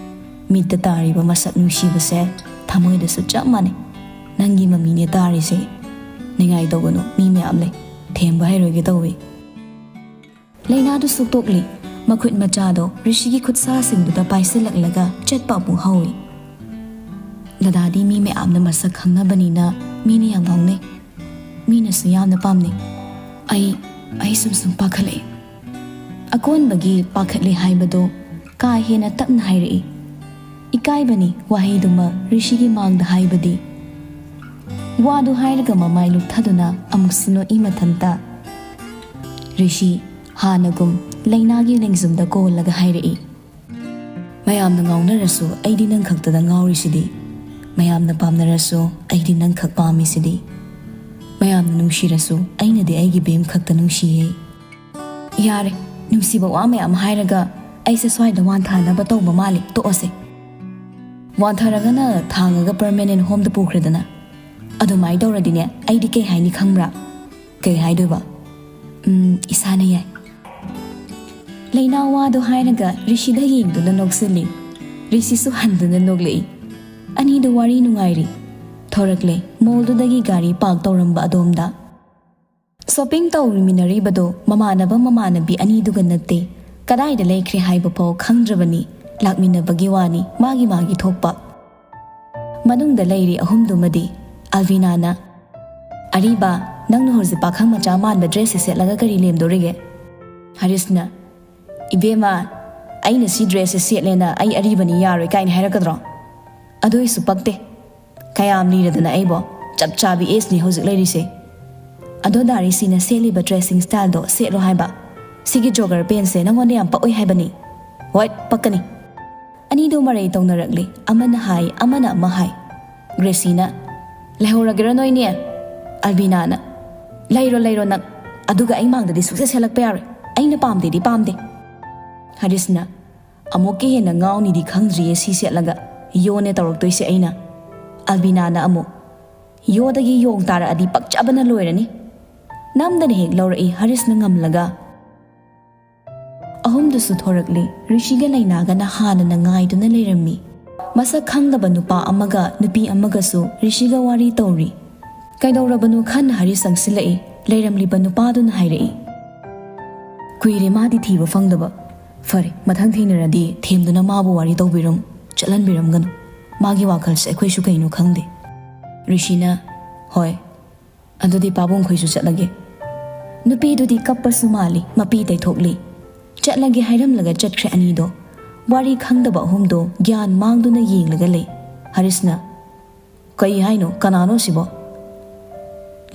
ꯃꯤꯠꯇ ꯇꯥꯔꯤꯕ ꯃꯁꯛ ꯅꯨꯡꯁꯤꯕꯁꯦ ꯊꯃꯣꯏꯗꯁꯨ ꯆꯞ ꯃꯥꯟꯅꯩ꯫ ꯅꯪꯒꯤ ꯃꯃꯤꯅꯦ ꯇꯥꯔꯤꯁꯦ, ꯅꯤꯡꯉꯥꯏ ꯇꯧꯒꯅꯨ, ꯃꯤ ꯃꯌꯥꯝ ꯂꯩ, ꯊꯦꯝꯕ ꯍꯩꯔꯣꯏꯒꯦ ꯇꯧꯏ꯫ ꯂꯩꯅꯥꯗꯨ ꯁꯨꯛꯇꯣꯛꯂꯤ꯫ ꯃꯈꯨꯠ ꯃꯆꯥꯗꯣ ꯔꯤꯁꯤꯒꯤ ꯈꯨꯠꯁꯥꯁꯤꯡꯗꯨꯗ ꯄꯥꯏꯁꯤꯜꯂꯛꯂꯒ ꯆꯠꯄ ꯑꯃꯨꯛ ꯍꯧꯏ꯫ ꯗꯗꯥꯗꯤ ꯃꯤ ꯃꯌꯥꯝꯅ ꯃꯁꯛ ꯈꯪꯅꯕꯅꯤꯅ ꯃꯤꯅ ꯌꯥꯝ ꯉꯥꯎꯅꯩ꯫ ꯃꯤꯅꯁꯨ ꯌꯥꯝꯅ ꯄꯥꯝꯅꯩ꯫ ꯑꯩ, ꯑꯩ ꯁꯨꯝ ꯁꯨꯝ ꯄꯥꯈꯠꯂꯛꯑꯦ꯫ ꯑꯀꯣꯟꯕꯒꯤ ꯄꯥꯈꯠꯂꯦ ꯍꯥꯏꯕꯗꯣ ꯀꯥ ꯍꯦꯟꯅ ꯇꯞꯅ ꯍꯥꯏꯔꯛꯏ꯫ ꯏꯀꯥꯏꯕꯅꯤ ꯋꯥꯍꯩꯗꯨꯃ ꯔꯤꯁꯤꯒꯤ ꯃꯥꯡꯗ ꯍꯥꯏꯕꯗꯤ꯫ ꯋꯥꯗꯨ ꯍꯥꯏꯔꯒ ꯃꯃꯥꯏ ꯂꯨꯞꯊꯗꯨꯅ ꯑꯃꯨꯛꯁꯨ ꯅꯣꯛꯏ ꯃꯊꯟꯇ꯫ ꯔꯤꯁꯤ ꯍꯥꯟꯅꯒꯨꯝ ꯂꯩꯅꯥꯒꯤ ꯂꯦꯡꯖꯨꯝꯗ ꯀꯣꯜꯂꯒ ꯍꯥꯏꯔꯛꯏ꯫ ꯃꯌꯥꯝꯅ ꯉꯥꯎꯅꯔꯁꯨ ꯑꯩꯗꯤ ꯅꯪ ꯈꯛꯇꯗ ꯉꯥꯎꯔꯤꯁꯤꯗꯤ꯫ ꯃꯌꯥꯝꯅ ꯄꯥꯝꯅꯔꯁꯨ ꯑꯩꯗꯤ ꯅꯪ ꯈꯛ ꯄꯥꯝꯃꯤꯁꯤꯗꯤ꯫ ꯃꯌꯥꯝꯅ ꯅꯨꯡꯁꯤꯔꯁꯨ ꯑꯩꯅꯗꯤ ꯑꯩꯒꯤ ꯕꯦꯝ ꯈꯛꯇ ꯅꯨꯡꯁꯤꯌꯦ꯫ ꯌꯥꯔꯦ, ꯅꯨꯡꯁꯤꯕ ꯋꯥ ꯃꯌꯥꯝ ꯍꯥꯏꯔꯒ ꯑꯩꯁꯦ ꯁ꯭ꯋꯥꯏꯗ ꯋꯥꯟꯊꯅꯕ ꯇꯧꯕ ꯃꯥꯜꯂꯦ, ꯇꯣꯛꯑꯁꯦ꯫ ꯋꯥꯟꯊꯔꯒꯅ ꯊꯥꯡꯉꯒ permanent home ꯗ ꯄꯨꯈ꯭ꯔꯦꯗꯅ꯫ ꯑꯗꯨꯃꯥꯏꯅ ꯇꯧꯔꯗꯤꯅꯦ, ꯑꯩꯗꯤ ꯀꯩ ꯍꯥꯏꯅꯤ ꯈꯪꯕ꯭ꯔꯥ? ꯀꯩ ꯍꯥꯏꯗꯣꯏꯕ? ꯎꯝ, ꯏꯁꯥꯅ ꯌꯥꯏ꯫ ꯂꯩꯅꯥ ꯋꯥꯗꯣ ꯍꯥꯏꯔꯒ ꯔꯤꯁꯤꯗ ꯌꯦꯡꯗꯨꯅ ꯅꯣꯛꯁꯤꯜꯂꯤ꯫ ꯔꯤꯁꯤꯁꯨ ꯍꯟꯗꯨꯅ ꯅꯣꯛꯂꯛꯏ꯫ ꯑꯅꯤꯗꯨ ꯋꯥꯔꯤ ꯅꯨꯡꯉꯥꯏꯔꯤ꯫ ꯊꯣꯔꯛꯂꯦ ꯃꯣꯜꯗꯨꯗꯒꯤ ꯒꯥꯔꯤ ꯄꯥꯔꯛ ꯇꯧꯔꯝꯕ ꯑꯗꯣꯝꯗ꯫ ꯁꯣꯄꯤꯡ ꯇꯧꯔꯤꯃꯤꯟꯅꯔꯤꯕꯗꯣ ꯃꯃꯥꯟꯅꯕ ꯃꯃꯥꯟꯅꯕꯤ ꯑꯅꯤꯗꯨꯒ ꯅꯠꯇꯦ꯫ ꯀꯗꯥꯏꯗ ꯂꯩꯈ꯭ꯔꯦ ꯍꯥꯏꯕ ꯐꯥꯎ ꯈꯪꯗ꯭ꯔꯕꯅꯤ꯫ ꯂꯥꯛꯃꯤꯟꯅꯕꯒꯤ ꯋꯥꯅꯤ, ꯃꯥꯒꯤ ꯃꯥꯒꯤ ꯊꯣꯛꯄ꯫ ꯃꯅꯨꯡꯗ ꯂꯩꯔꯤ ꯑꯍꯨꯝꯗꯨꯃꯗꯤ꯫ ꯑꯜꯕꯤꯅꯥꯅ, "ꯑꯔꯤꯕ, ꯅꯪꯅ ꯍꯧꯖꯤꯛ ꯄꯥꯈꯪ ꯃꯆꯥ ꯃꯥꯟꯕ dress ꯁꯦ ꯁꯦꯠꯂꯒ ꯀꯔꯤ ꯂꯦꯝꯗꯣꯔꯤꯒꯦ?" ꯍꯔꯤꯁꯅ, "ꯏꯕꯦꯝꯃ, ꯑꯩꯅ ꯁꯤ dress ꯁꯦ ꯁꯦꯠꯂꯦꯅ ꯑꯩ ꯑꯔꯤꯕꯅꯤ ꯌꯥꯔꯣꯏ ꯀꯥꯏꯅ ꯍꯥꯏꯔꯛꯀꯗ꯭ꯔꯣ? ꯑꯗꯨꯏꯁꯨ ꯄꯛꯇꯦ꯫ ꯀꯌꯥꯝ ꯂꯤꯔꯗꯅ ꯑꯩꯕꯣ? ꯆꯞ ꯆꯥꯕꯤ age ꯅꯤ ꯍꯧꯖꯤꯛ ꯂꯩꯔꯤꯁꯦ꯫ ꯑꯗꯣ ꯗꯥ ꯔꯤꯁꯤꯅ ꯁꯦꯠꯂꯤꯕ dressing style ꯗꯣ ꯁꯦꯠꯂꯣ ꯍꯥꯏꯕ꯫ ꯁꯤꯒꯤ jogger pant ꯁꯦ ꯅꯪꯉꯣꯟꯗ ꯌꯥꯝ ꯄꯛꯑꯣꯏ ꯍꯥꯏꯕꯅꯤ꯫" "ꯍꯣꯏ, ꯄꯛꯀꯅꯤ꯫" ꯑꯅꯤꯗꯣ ꯃꯔꯩ ꯇꯧꯅꯔꯛꯂꯤ꯫ ꯑꯃꯅ ꯍꯥꯏ, ꯑꯃꯅ ꯑꯃ ꯍꯥꯏ꯫ ꯒ꯭ꯔꯦꯁꯤꯅ, "ꯂꯩꯍꯧꯔꯒꯦꯔꯣ ꯅꯣꯏꯅꯤ?" ꯑꯜꯕꯤꯅꯥꯅ, "ꯂꯩꯔꯣ, ꯂꯩꯔꯣ ꯅꯪ꯫ ꯑꯗꯨꯒ ꯑꯩ ꯃꯥꯡꯗꯗꯤ ꯁꯨꯛꯁꯦꯠ ꯁꯦꯠꯂꯛꯄ ꯌꯥꯔꯣꯏ꯫ ꯑꯩꯅ ꯄꯥꯝꯗꯦꯗꯤ ꯄꯥꯝꯗꯦ꯫" ꯍꯔꯤꯁꯅ, "ꯑꯃꯨꯛꯀ ꯍꯦꯟꯅ ꯉꯥꯎꯅꯤꯗꯤ ꯈꯪꯗ꯭ꯔꯤꯌꯦ ꯁꯤ ꯁꯦꯠꯂꯒ꯫ ꯌꯣꯅꯦ ꯇꯧꯔꯛꯇꯣꯏꯁꯦ ꯑꯩꯅ꯫" ꯑꯜꯕꯤꯅꯥꯅ ꯑꯃꯨꯛ, "ꯌꯣꯗꯒꯤ ꯌꯣꯡ ꯇꯥꯔꯛꯑꯗꯤ ꯄꯛꯆꯕꯅ ꯂꯣꯏꯔꯅꯤ꯫" ꯅꯝꯗꯅ ꯍꯦꯛ ꯂꯧꯔꯛꯏ ꯍꯔꯤꯁꯅ ꯉꯝꯂꯒ꯫ ꯗꯨꯁꯨ ꯊꯣꯔꯛꯂꯤ꯫ ꯔꯤꯁꯤꯒ ꯂꯩꯅꯥꯒꯅ ꯍꯥꯟꯅꯅ ꯉꯥꯏꯗꯨꯅ ꯂꯩꯔꯝꯃꯤ꯫ ꯃꯁꯛ ꯈꯪꯗꯕ ꯅꯨꯄꯥ ꯑꯃꯒ ꯅꯨꯄꯤ ꯑꯃꯒꯁꯨ ꯔꯤꯁꯤꯒ ꯋꯥꯔꯤ ꯇꯧꯔꯤ꯫ "ꯀꯩꯗꯧꯔꯕꯅꯣ?" ꯈꯟ ꯍꯔꯤꯁ ꯆꯪꯁꯤꯜꯂꯛꯏ꯫ ꯂꯩꯔꯝꯂꯤꯕ ꯅꯨꯄꯥꯗꯨꯅ ꯍꯥꯏꯔꯛꯏ, "ꯀꯨꯏꯔꯦ ꯃꯥꯗꯤ ꯊꯤꯕ ꯐꯪꯗꯕ꯫ ꯐꯔꯦ, ꯃꯊꯪ ꯊꯦꯡꯅꯔꯗꯤ ꯊꯦꯝꯗꯨꯅ ꯃꯥꯕꯨ ꯋꯥꯔꯤ ꯇꯧꯕꯤꯔꯝꯃꯨ, ꯆꯠꯍꯟꯕꯤꯔꯝꯒꯅꯨ꯫ ꯃꯥꯒꯤ ꯋꯥꯈꯜꯁꯦ ꯑꯩꯈꯣꯏꯁꯨ ꯀꯩꯅꯣ ꯈꯪꯗꯦ꯫" ꯔꯤꯁꯤꯅ, "ꯍꯣꯏ, ꯑꯗꯨꯗꯤ ꯄꯥꯕꯨꯡꯈꯣꯏꯁꯨ ꯆꯠꯂꯒꯦ꯫" ꯅꯨꯄꯤꯗꯨꯗꯤ ꯀꯞꯄꯁꯨ ꯃꯥꯜꯂꯤ, ꯃꯄꯤ ꯇꯩꯊꯣꯛꯂꯤ꯫ ꯆꯠꯂꯒꯦ ꯍꯥꯏꯔꯝꯂꯒ ꯆꯠꯈ꯭ꯔꯦ ꯑꯅꯤꯗꯣ꯫ ꯋꯥꯔꯤ ꯈꯪꯗꯕ ꯑꯍꯨꯝꯗꯣ ꯒ꯭ꯌꯥꯟ ꯃꯥꯡꯗꯨꯅ ꯌꯦꯡꯂꯒ ꯂꯩ꯫ ꯍꯔꯤꯁꯅ, "ꯀꯩ ꯍꯥꯏꯅꯣ? ꯀꯅꯥꯅꯣ ꯁꯤꯕꯣ?"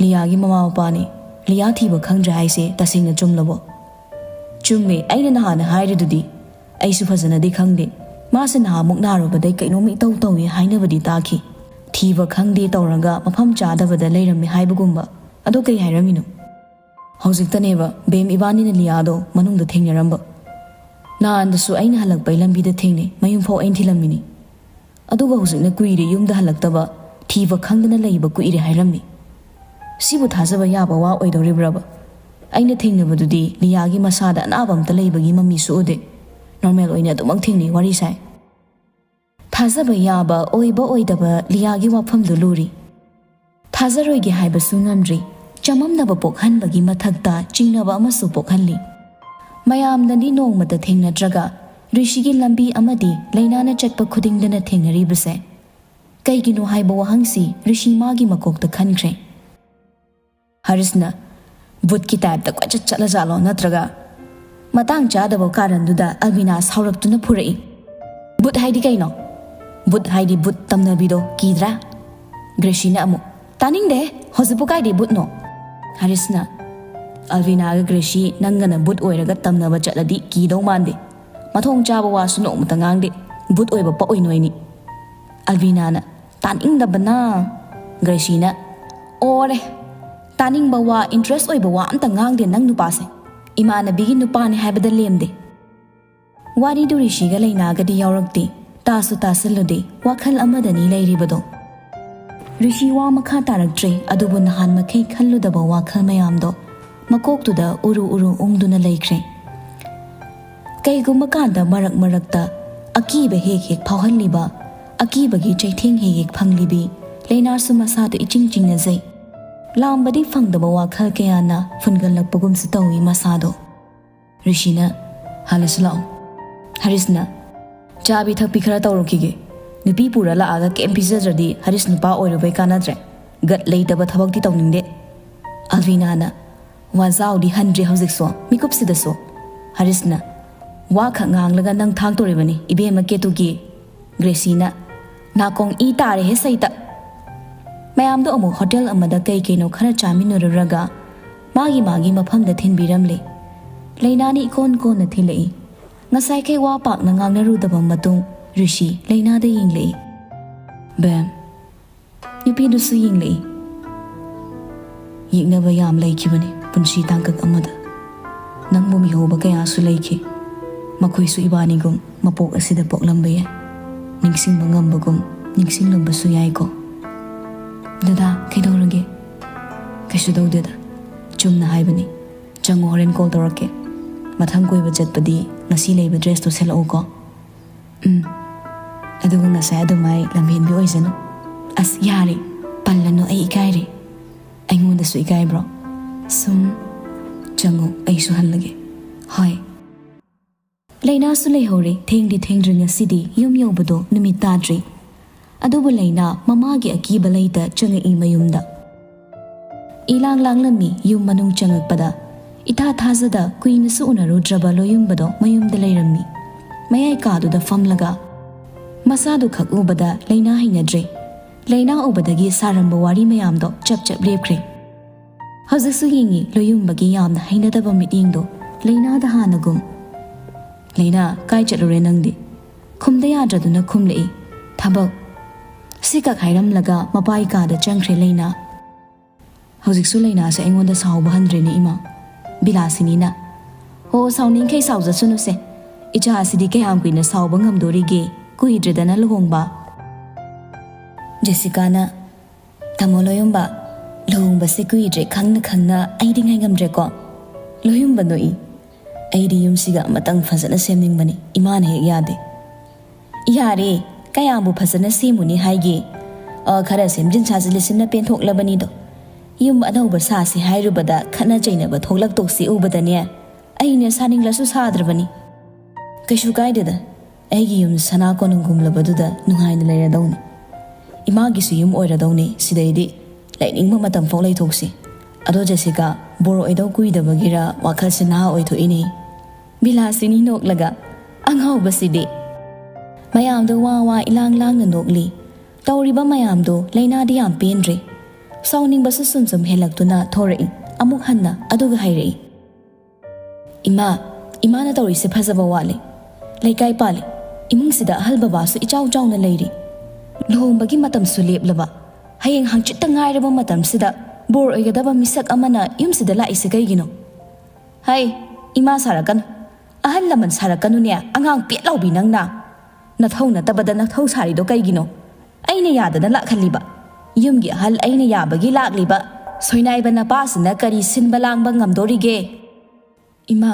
"ꯂꯤꯌꯥꯒꯤ ꯃꯃꯥ ꯃꯄꯥꯅꯤ꯫ ꯂꯤꯌꯥ ꯊꯤꯕ ꯈꯪꯗ꯭ꯔꯦ ꯍꯥꯏꯁꯦ ꯇꯁꯦꯡꯅ ꯆꯨꯝꯂꯕꯣ?" "ꯆꯨꯝꯃꯦ, ꯑꯩꯅ ꯅꯍꯥꯟꯅ ꯍꯥꯏꯔꯤꯗꯨꯗꯤ꯫ ꯑꯩꯁꯨ ꯐꯖꯅꯗꯤ ꯈꯪꯗꯦ꯫ ꯃꯥꯁꯦ ꯅꯍꯥꯟꯃꯨꯛ ꯅꯥꯔꯨꯕꯗꯩ ꯀꯩꯅꯣꯝ ꯏꯇꯧ ꯇꯧꯏ ꯍꯥꯏꯅꯕꯗꯤ ꯇꯥꯈꯤ꯫ ꯊꯤꯕ ꯈꯪꯗꯦ ꯇꯧꯔꯒ ꯃꯐꯝ ꯆꯥꯗꯕꯗ ꯂꯩꯔꯝꯃꯦ ꯍꯥꯏꯕꯒꯨꯝꯕ꯫ ꯑꯗꯣ ꯀꯩ ꯍꯥꯏꯔꯝꯃꯤꯅꯣ?" "ꯍꯧꯖꯤꯛꯇꯅꯦꯕ ꯕꯦꯝ ꯏꯕꯥꯅꯤꯅ ꯂꯤꯌꯥꯗꯣ ꯃꯅꯨꯡꯗ ꯊꯦꯡꯅꯔꯝꯕ꯫ ꯅꯍꯥꯟꯗꯁꯨ ꯑꯩꯅ ꯍꯜꯂꯛꯄꯩ ꯂꯝꯕꯤꯗ ꯊꯦꯡꯅꯩ, ꯃꯌꯨꯝꯐꯥꯎ ꯑꯩꯅ ꯊꯤꯜꯂꯝꯃꯤꯅꯤ꯫ ꯑꯗꯨꯒ ꯍꯧꯖꯤꯛꯅ ꯀꯨꯏꯔꯦ ꯌꯨꯝꯗ ꯍꯜꯂꯛꯇꯕ, ꯊꯤꯕ ꯈꯪꯗꯅ ꯂꯩꯕ ꯀꯨꯏꯔꯦ ꯍꯥꯏꯔꯝꯃꯤ꯫ ꯁꯤꯕꯨ ꯊꯥꯖꯕ ꯌꯥꯕ ꯋꯥ ꯑꯣꯏꯗꯧꯔꯤꯕ꯭ꯔꯕ? ꯑꯩꯅ ꯊꯦꯡꯅꯕꯗꯨꯗꯤ ꯂꯤꯌꯥꯒꯤ ꯃꯁꯥꯗ ꯑꯅꯥꯕ ꯑꯝꯇ ꯂꯩꯕꯒꯤ ꯃꯃꯤꯁꯨ ꯎꯗꯦ꯫ ꯅꯣꯔꯃꯦꯜ ꯑꯣꯏꯅ ꯑꯗꯨꯃꯛ ꯊꯦꯡꯅꯩ, ꯋꯥꯔꯤ ꯁꯥꯏ꯫" ꯊꯥꯖꯕ ꯌꯥꯕ ꯑꯣꯏꯕ ꯑꯣꯏꯗꯕ ꯂꯤꯌꯥꯒꯤ ꯋꯥꯐꯝꯗꯨ ꯂꯨꯔꯤ꯫ ꯊꯥꯖꯔꯣꯏꯒꯦ ꯍꯥꯏꯕꯁꯨ ꯉꯝꯗ꯭ꯔꯤ꯫ ꯆꯃꯝꯅꯕ ꯄꯣꯛꯍꯟꯕꯒꯤ ꯃꯊꯛꯇ ꯆꯤꯡꯅꯕ ꯑꯃꯁꯨ ꯄꯣꯛꯍꯜꯂꯤ꯫ ꯃꯌꯥꯝꯅꯗꯤ ꯅꯣꯡꯃꯇ ꯊꯦꯡꯅꯗ꯭ꯔꯒ ꯔꯤꯁꯤꯒꯤ ꯂꯝꯕꯤ ꯑꯃꯗꯤ ꯂꯩꯅꯥꯅ ꯆꯠꯄ ꯈꯨꯗꯤꯡꯗꯅ ꯊꯦꯡꯅꯔꯤꯕꯁꯦ ꯀꯩꯒꯤꯅꯣ ꯍꯥꯏꯕ ꯋꯥꯍꯪꯁꯤ ꯔꯤꯁꯤ ꯃꯥꯒꯤ ꯃꯀꯣꯛꯇ ꯈꯟꯈ꯭ꯔꯦ꯫ ꯍꯔꯤꯁꯅ, "ꯕꯨꯠꯀꯤ ꯇꯥꯏꯞꯇ ꯀꯣꯏꯆꯠ ꯆꯠꯂꯖꯥꯠꯂꯣ? ꯅꯠꯇ꯭ꯔꯒ?" ꯃꯇꯥꯡ ꯆꯥꯗꯕ ꯀꯥꯔꯟꯗꯨꯗ ꯑꯜꯕꯤꯅꯥ ꯁꯥꯎꯔꯛꯇꯨꯅ ꯐꯨꯔꯛꯏ꯫ "ꯕꯨꯠ ꯍꯥꯏꯗꯤ ꯀꯩꯅꯣ? ꯕꯨꯠ ꯍꯥꯏꯗꯤ ꯕꯨꯠ ꯇꯝꯅꯕꯤꯗꯣ, ꯀꯤꯗ꯭ꯔꯥ?" ꯒ꯭ꯔꯦꯁꯤꯅ ꯑꯃꯨꯛ, "ꯇꯥꯅꯤꯡꯗꯦ, ꯍꯧꯖꯤꯛꯄꯨ ꯀꯥꯏꯗꯩ ꯕꯨꯠꯅꯣ?" ꯍꯔꯤꯁꯅ, "ꯑꯜꯕꯤꯅꯥꯒ ꯒ꯭ꯔꯦꯁꯤ ꯅꯪꯒꯅ ꯕꯨꯠ ꯑꯣꯏꯔꯒ ꯇꯝꯅꯕ ꯆꯠꯂꯗꯤ ꯀꯤꯗꯧ ꯃꯥꯟꯗꯦ꯫ ꯃꯊꯣꯡ ꯆꯥꯕ ꯋꯥꯁꯨ ꯅꯣꯡꯃꯇ ꯉꯥꯡꯗꯦ꯫ ꯕꯨꯠ ꯑꯣꯏꯕ ꯄꯛꯑꯣꯏ ꯅꯣꯏꯅꯤ꯫" ꯑꯜꯕꯤꯅꯥꯅ, "ꯇꯥꯅꯤꯡꯗꯕꯅ!" ꯒ꯭ꯔꯦꯁꯤꯅ, "ꯑꯣꯔꯦ, ꯇꯥꯅꯤꯡꯕ ꯋꯥ, ꯏꯟꯇꯔꯦꯁ ꯑꯣꯏꯕ ꯋꯥ ꯑꯝꯇ ꯉꯥꯡꯗꯦ ꯅꯪ ꯅꯨꯄꯥꯁꯦ꯫ ꯏꯃꯥꯟꯅꯕꯤꯒꯤ ꯅꯨꯄꯥꯅꯦ ꯍꯥꯏꯕꯗ ꯂꯦꯝꯗꯦ꯫" ꯋꯥꯔꯤꯗꯨ ꯔꯤꯁꯤꯒ ꯂꯩꯅꯥꯒꯗꯤ ꯌꯥꯎꯔꯛꯇꯦ꯫ ꯇꯥꯁꯨ ꯇꯥꯁꯤꯜꯂꯨꯗꯦ, ꯋꯥꯈꯜ ꯑꯃꯗꯅꯤ ꯂꯩꯔꯤꯕꯗꯣ꯫ ꯔꯤꯁꯤ ꯋꯥ ꯃꯈꯥ ꯇꯥꯔꯛꯇ꯭ꯔꯦ, ꯑꯗꯨꯕꯨ ꯅꯍꯥꯟ ꯃꯈꯩ ꯈꯜꯂꯨꯗꯕ ꯋꯥꯈꯜ ꯃꯌꯥꯝꯗꯣ ꯃꯀꯣꯛꯇꯨꯗ ꯎꯔꯨ ꯎꯔꯨ ꯎꯪꯗꯨꯅ ꯂꯩꯈ꯭ꯔꯦ꯫ ꯀꯩꯒꯨꯝꯕ ꯀꯥꯟꯗ ꯃꯔꯛ ꯃꯔꯛꯇ ꯑꯀꯤꯕ ꯍꯦꯛ ꯍꯦꯛ ꯐꯥꯎꯍꯜꯂꯤꯕ, ꯑꯀꯤꯕꯒꯤ ꯆꯩꯊꯦꯡ ꯍꯦꯛ ꯍꯦꯛ ꯐꯪꯂꯤꯕꯤ ꯂꯩꯅꯥꯁꯨ ꯃꯁꯥꯗ ꯏꯆꯤꯡ ꯆꯤꯡꯅꯖꯩ꯫ ꯂꯥꯝꯕꯗꯤ ꯐꯪꯗꯕ ꯋꯥꯈꯜ ꯀꯌꯥꯅ ꯐꯨꯟꯒꯠꯂꯛꯄꯒꯨꯝꯁꯨ ꯇꯧꯏ ꯃꯁꯥꯗꯣ꯫ ꯔꯤꯁꯤꯅ, "ꯍꯜꯂꯁꯤ ꯂꯥꯛꯑꯣ꯫" ꯍꯔꯤꯁꯅ, "ꯆꯥꯕꯤ ꯊꯛꯄꯤ ꯈꯔ ꯇꯧꯔꯨꯈꯤꯒꯦ꯫ ꯅꯨꯄꯤ ꯄꯨꯔ ꯂꯥꯛꯑꯒ ꯀꯩꯝ ꯄꯤꯖꯗ꯭ꯔꯗꯤ ꯍꯔꯤꯁ ꯅꯨꯄꯥ ꯑꯣꯏꯔꯨꯕꯩ ꯀꯥꯟꯅꯗ꯭ꯔꯦ꯫ ꯒꯠ ꯂꯩꯇꯕ ꯊꯕꯛꯇꯤ ꯇꯧꯅꯤꯡꯗꯦ꯫" ꯑꯜꯕꯤꯅꯥꯅ, "ꯋꯥꯖꯥꯎꯗꯤ ꯍꯟꯗ꯭ꯔꯤ ꯍꯧꯖꯤꯛꯁꯨ, ꯃꯤꯀꯨꯞꯁꯤꯗꯁꯨ꯫" ꯍꯔꯤꯁꯅ, "ꯋꯥ ꯈꯛ ꯉꯥꯡꯂꯒ ꯅꯪ ꯊꯥꯛꯇꯣꯔꯤꯕꯅꯤ, ꯏꯕꯦꯝꯃ ꯀꯦꯇꯨꯀꯤ꯫" ꯒ꯭ꯔꯦꯁꯤꯅ, "ꯅꯥꯀꯣꯡ ꯏ ꯇꯥꯔꯦꯍꯦ ꯁꯩꯇ!" ꯃꯌꯥꯝꯗꯣ ꯑꯃꯨꯛ ꯍꯣꯇꯦꯜ ꯑꯃꯗ ꯀꯩ ꯀꯩꯅꯣ ꯈꯔ ꯆꯥꯃꯤꯟꯅꯔꯨꯔꯒ ꯃꯥꯒꯤ ꯃꯥꯒꯤ ꯃꯐꯝꯗ ꯊꯤꯟꯕꯤꯔꯝꯂꯦ꯫ ꯂꯩꯅꯥꯅ ꯏꯀꯣꯟ ꯀꯣꯟꯅ ꯊꯤꯜꯂꯛꯏ꯫ ꯉꯁꯥꯏꯈꯩ ꯋꯥ ꯄꯥꯛꯅ ꯉꯥꯡꯅꯔꯨꯗꯕ ꯃꯇꯨꯡ ꯔꯤꯁꯤ ꯂꯩꯅꯥꯗ ꯌꯦꯡꯂꯛꯏ꯫ ꯕꯦꯝ, ꯅꯨꯄꯤꯗꯨꯁꯨ ꯌꯦꯡꯂꯛꯏ꯫ "ꯌꯦꯛꯅꯕ ꯌꯥꯝ ꯂꯩꯈꯤꯕꯅꯤ ꯄꯨꯟꯁꯤ ꯇꯥꯡꯀꯛ ꯑꯃꯗ꯫ ꯅꯪꯕꯨ ꯃꯤꯍꯧꯕ ꯀꯌꯥꯁꯨ ꯂꯩꯈꯤ꯫ ꯃꯈꯣꯏꯁꯨ ꯏꯕꯥꯅꯤꯒꯨꯝ ꯃꯄꯣꯛ ꯑꯁꯤꯗ ꯄꯣꯛꯂꯝꯕ ꯌꯥꯏ꯫ ꯅꯤꯡꯁꯤꯡꯕ ꯉꯝꯕꯒꯨꯝ ꯅꯤꯡꯁꯤꯡꯂꯝꯕꯁꯨ ꯌꯥꯏꯀꯣ꯫" "ꯗꯗꯥ, ꯀꯩꯗꯧꯔꯒꯦ?" "ꯀꯩꯁꯨ ꯇꯧꯗꯦꯗ, ꯆꯨꯝꯅ ꯍꯥꯏꯕꯅꯤ꯫ ꯆꯪꯉꯣ, ꯍꯣꯔꯦꯟ ꯀꯣꯜ ꯇꯧꯔꯛꯀꯦ꯫ ꯃꯊꯪ ꯀꯣꯏꯕ ꯆꯠꯄꯗꯤ ꯉꯁꯤ ꯂꯩꯕ ꯗ꯭ꯔꯦꯁꯇꯣ ꯁꯦꯠꯂꯛꯎꯀꯣ꯫" "ꯎꯝ꯫ ꯑꯗꯨꯒ ꯉꯁꯥꯏ ꯑꯗꯨꯃꯥꯏ ꯂꯝꯍꯦꯟꯕꯤ ꯑꯣꯏꯖꯅꯨ꯫" "ꯑꯁ, ꯌꯥꯔꯦ, ꯄꯜꯂꯅꯨ, ꯑꯩ ꯏꯀꯥꯏꯔꯦ꯫" "ꯑꯩꯉꯣꯟꯗꯁꯨ ꯏꯀꯥꯏꯕ꯭ꯔꯣ?" "ꯁꯨꯝ꯫" "ꯆꯪꯉꯣ, ꯑꯩꯁꯨ ꯍꯜꯂꯒꯦ꯫" "ꯍꯣꯏ꯫" ꯂꯩꯅꯥꯁꯨ ꯂꯩꯍꯧꯔꯦ꯫ ꯊꯦꯡꯗꯤ ꯊꯦꯡꯗ꯭ꯔꯤ ꯉꯁꯤꯗꯤ꯫ ꯌꯨꯝ ꯌꯧꯕꯗꯣ ꯅꯨꯃꯤꯠ ꯇꯥꯗ꯭ꯔꯤ꯫ ꯑꯗꯨꯕꯨ ꯂꯩꯅꯥ ꯃꯃꯥꯒꯤ ꯑꯀꯤꯕ ꯂꯩꯇ ꯆꯪꯉꯛꯏ ꯃꯌꯨꯝꯗ꯫ ꯏꯂꯥꯡ ꯂꯥꯡꯂꯝꯃꯤ꯫ ꯌꯨꯝ ꯃꯅꯨꯡ ꯆꯪꯉꯛꯄꯗ ꯏꯊꯥ ꯊꯥꯖꯗ ꯀꯨꯏꯅꯁꯨ ꯎꯅꯔꯨꯗ꯭ꯔꯕ ꯂꯣꯌꯨꯝꯕꯗꯣ ꯃꯌꯨꯝꯗ ꯂꯩꯔꯝꯃꯤ꯫ ꯃꯌꯥꯏ ꯀꯥꯗꯨꯗ ꯐꯝꯂꯒ ꯃꯁꯥꯗꯨ ꯈꯛ ꯎꯕꯗ ꯂꯩꯅꯥ ꯍꯩꯅꯗ꯭ꯔꯦ꯫ ꯂꯩꯅꯥ ꯎꯕꯗꯒꯤ ꯁꯥꯔꯝꯕ ꯋꯥꯔꯤ ꯃꯌꯥꯝꯗꯣ ꯆꯞ ꯆꯞ ꯂꯦꯞꯈ꯭ꯔꯦ꯫ ꯍꯧꯖꯤꯛꯁꯨ ꯌꯦꯡꯉꯤ ꯂꯣꯌꯨꯝꯕꯒꯤ ꯌꯥꯝꯅ ꯍꯩꯅꯗꯕ ꯃꯤꯠꯌꯦꯡꯗꯣ ꯂꯩꯅꯥꯗ ꯍꯥꯟꯅꯒꯨꯝ꯫ "ꯂꯩꯅꯥ, ꯀꯥꯏ ꯆꯠꯂꯨꯔꯦ ꯅꯪꯗꯤ?" ꯈꯨꯝꯗ ꯌꯥꯗ꯭ꯔꯗꯨꯅ ꯈꯨꯝꯂꯛꯏ꯫ "ꯊꯕꯛ꯫" ꯁꯤꯈꯛ ꯍꯥꯏꯔꯝꯂꯒ ꯃꯄꯥꯏ ꯀꯥꯗ ꯆꯪꯈ꯭ꯔꯦ ꯂꯩꯅꯥ꯫ ꯍꯧꯖꯤꯛꯁꯨ ꯂꯩꯅꯥꯁꯦ ꯑꯩꯉꯣꯟꯗ ꯁꯥꯎꯕ ꯍꯟꯗ꯭ꯔꯦꯅꯦ ꯏꯃꯥ꯫ ꯕꯤꯂꯥꯁꯤꯅꯤꯅ, "ꯑꯣ, ꯁꯥꯎꯅꯤꯡꯈꯩ ꯁꯥꯎꯖꯁꯅꯨꯁꯦ꯫ ꯏꯆꯥ ꯑꯁꯤꯗꯤ ꯀꯌꯥꯝ ꯀꯨꯏꯅ ꯁꯥꯎꯕ ꯉꯝꯗꯣꯔꯤꯒꯦ? ꯀꯨꯏꯗ꯭ꯔꯦꯗꯅ ꯂꯨꯍꯣꯡꯕ꯫" ꯖꯦꯁꯤꯀꯥꯅ, "ꯇꯥꯃꯣ ꯂꯣꯌꯨꯝꯕ, ꯂꯨꯍꯣꯡꯕꯁꯦ ꯀꯨꯏꯗ꯭ꯔꯦ ꯈꯪꯅ ꯈꯪꯅ ꯑꯩꯗꯤ ꯉꯥꯏꯉꯝꯗ꯭ꯔꯦꯀꯣ꯫" ꯂꯣꯌꯨꯝꯕ ꯅꯣꯛꯏ꯫ ꯑꯩꯗꯤ ꯌꯨꯝꯁꯤꯒ ꯑꯃꯇꯪ ꯐꯖꯅ ꯁꯦꯝꯅꯤꯡꯕꯅꯤ, ꯏꯃꯥꯅ ꯍꯦꯛ ꯌꯥꯗꯦ꯫ "ꯌꯥꯔꯦ, ꯀꯌꯥꯝꯕꯨ ꯐꯖꯅ ꯁꯦꯝꯃꯨꯅꯤ ꯍꯥꯏꯒꯦ? ꯑ, ꯈꯔ ꯁꯦꯝꯖꯤꯟ ꯁꯥꯖꯤꯜꯂꯤꯁꯤꯅ ꯄꯦꯟꯊꯣꯛꯂꯕꯅꯤꯗꯣ꯫ ꯌꯨꯝ ꯑꯅꯧꯕ ꯁꯥꯁꯤ ꯍꯥꯏꯔꯨꯕꯗ ꯈꯠꯅ ꯆꯩꯅꯕ ꯊꯣꯛꯂꯛꯇꯧꯁꯤ ꯎꯕꯗꯅꯦ, ꯑꯩꯅꯦ ꯁꯥꯅꯤꯡꯂꯁꯨ ꯁꯥꯗ꯭ꯔꯕꯅꯤ꯫ ꯀꯩꯁꯨ ꯀꯥꯏꯗꯦꯗ, ꯑꯩꯒꯤ ꯌꯨꯝ ꯁꯅꯥ ꯀꯣꯅꯨꯡꯒꯨꯝꯂꯕꯗꯨꯗ ꯅꯨꯡꯉꯥꯏꯅ ꯂꯩꯔꯗꯧꯅꯤ꯫ ꯏꯃꯥꯒꯤꯁꯨ ꯌꯨꯝ ꯑꯣꯏꯔꯗꯧꯅꯤ ꯁꯤꯗꯩꯗꯤ꯫ ꯂꯩꯅꯤꯡꯕ ꯃꯇꯝ ꯐꯥꯎ ꯂꯩꯊꯣꯛꯁꯤ꯫ ꯑꯗꯣ ꯖꯦꯁꯤꯀꯥ, ꯕꯣꯔ ꯑꯣꯏꯗꯧ ꯀꯨꯏꯗꯕꯒꯤꯔ ꯋꯥꯈꯜꯁꯦ ꯅꯍꯥ ꯑꯣꯏꯊꯣꯛꯏꯅꯦ?" ꯕꯤꯂꯥꯁꯤꯅꯤ ꯅꯣꯛꯂꯒ, "ꯑꯉꯥꯎꯕꯁꯤꯗꯤ!" ꯃꯌꯥꯝꯗꯣ ꯋꯥ ꯋꯥ ꯏꯂꯥꯡ ꯂꯥꯡꯅ ꯅꯣꯛꯂꯤ꯫ ꯇꯧꯔꯤꯕ ꯃꯌꯥꯝꯗꯣ ꯂꯩꯅꯥꯗꯤ ꯌꯥꯝ ꯄꯦꯟꯗ꯭ꯔꯦ꯫ ꯁꯥꯎꯅꯤꯡꯕꯁꯨ ꯁꯨꯝ ꯁꯨꯝ ꯍꯦꯜꯂꯛꯇꯨꯅ ꯊꯣꯔꯛꯏ꯫ ꯑꯃꯨꯛ ꯍꯟꯅ ꯑꯗꯨꯒ ꯍꯥꯏꯔꯛꯏ, "ꯏꯃꯥ, ꯏꯃꯥꯅ ꯇꯧꯔꯤꯁꯦ ꯐꯖꯕ ꯋꯥꯠꯂꯦ꯫ ꯂꯩꯀꯥꯏ ꯄꯥꯜꯂꯤ꯫ ꯏꯃꯨꯡꯁꯤꯗ ꯑꯍꯜ ꯕꯕꯥꯁꯨ ꯏꯆꯥꯎ ꯆꯥꯎꯅ ꯂꯩꯔꯤ꯫ ꯂꯨꯍꯣꯡꯕꯒꯤ ꯃꯇꯝꯁꯨ ꯂꯦꯞꯂꯕ꯫ ꯍꯌꯦꯡ ꯍꯪꯆꯤꯠꯇ ꯉꯥꯏꯔꯕ ꯃꯇꯝꯁꯤꯗ ꯕꯣꯔ ꯑꯣꯏꯒꯗꯕ ꯃꯤꯁꯛ ꯑꯃꯅ ꯌꯨꯝꯁꯤꯗ ꯂꯥꯛꯏꯁꯦ ꯀꯩꯒꯤꯅꯣ?" "ꯍꯩ, ꯏꯃꯥ ꯁꯥꯔꯛꯀꯅꯨ꯫ ꯑꯍꯜ ꯂꯃꯟ ꯁꯥꯔꯛꯀꯅꯨꯅꯦ, ꯑꯉꯥꯡ ꯄꯦꯠ ꯂꯥꯎꯕꯤ ꯅꯪꯅ꯫ ꯅꯊꯧ ꯅꯠꯇꯕꯗ ꯅꯊꯧ ꯁꯥꯔꯤꯗꯣ ꯀꯩꯒꯤꯅꯣ? ꯑꯩꯅ ꯌꯥꯗꯅ ꯂꯥꯛꯍꯜꯂꯤꯕ꯫ ꯌꯨꯝꯒꯤ ꯑꯍꯜ ꯑꯩꯅ ꯌꯥꯕꯒꯤ ꯂꯥꯛꯂꯤꯕ꯫ ꯁꯣꯏꯅꯥꯏꯕ ꯅꯄꯥꯁꯤꯅ ꯀꯔꯤ ꯁꯤꯟꯕ ꯂꯥꯡꯕ ꯉꯝꯗꯣꯔꯤꯒꯦ?" "ꯏꯃꯥ,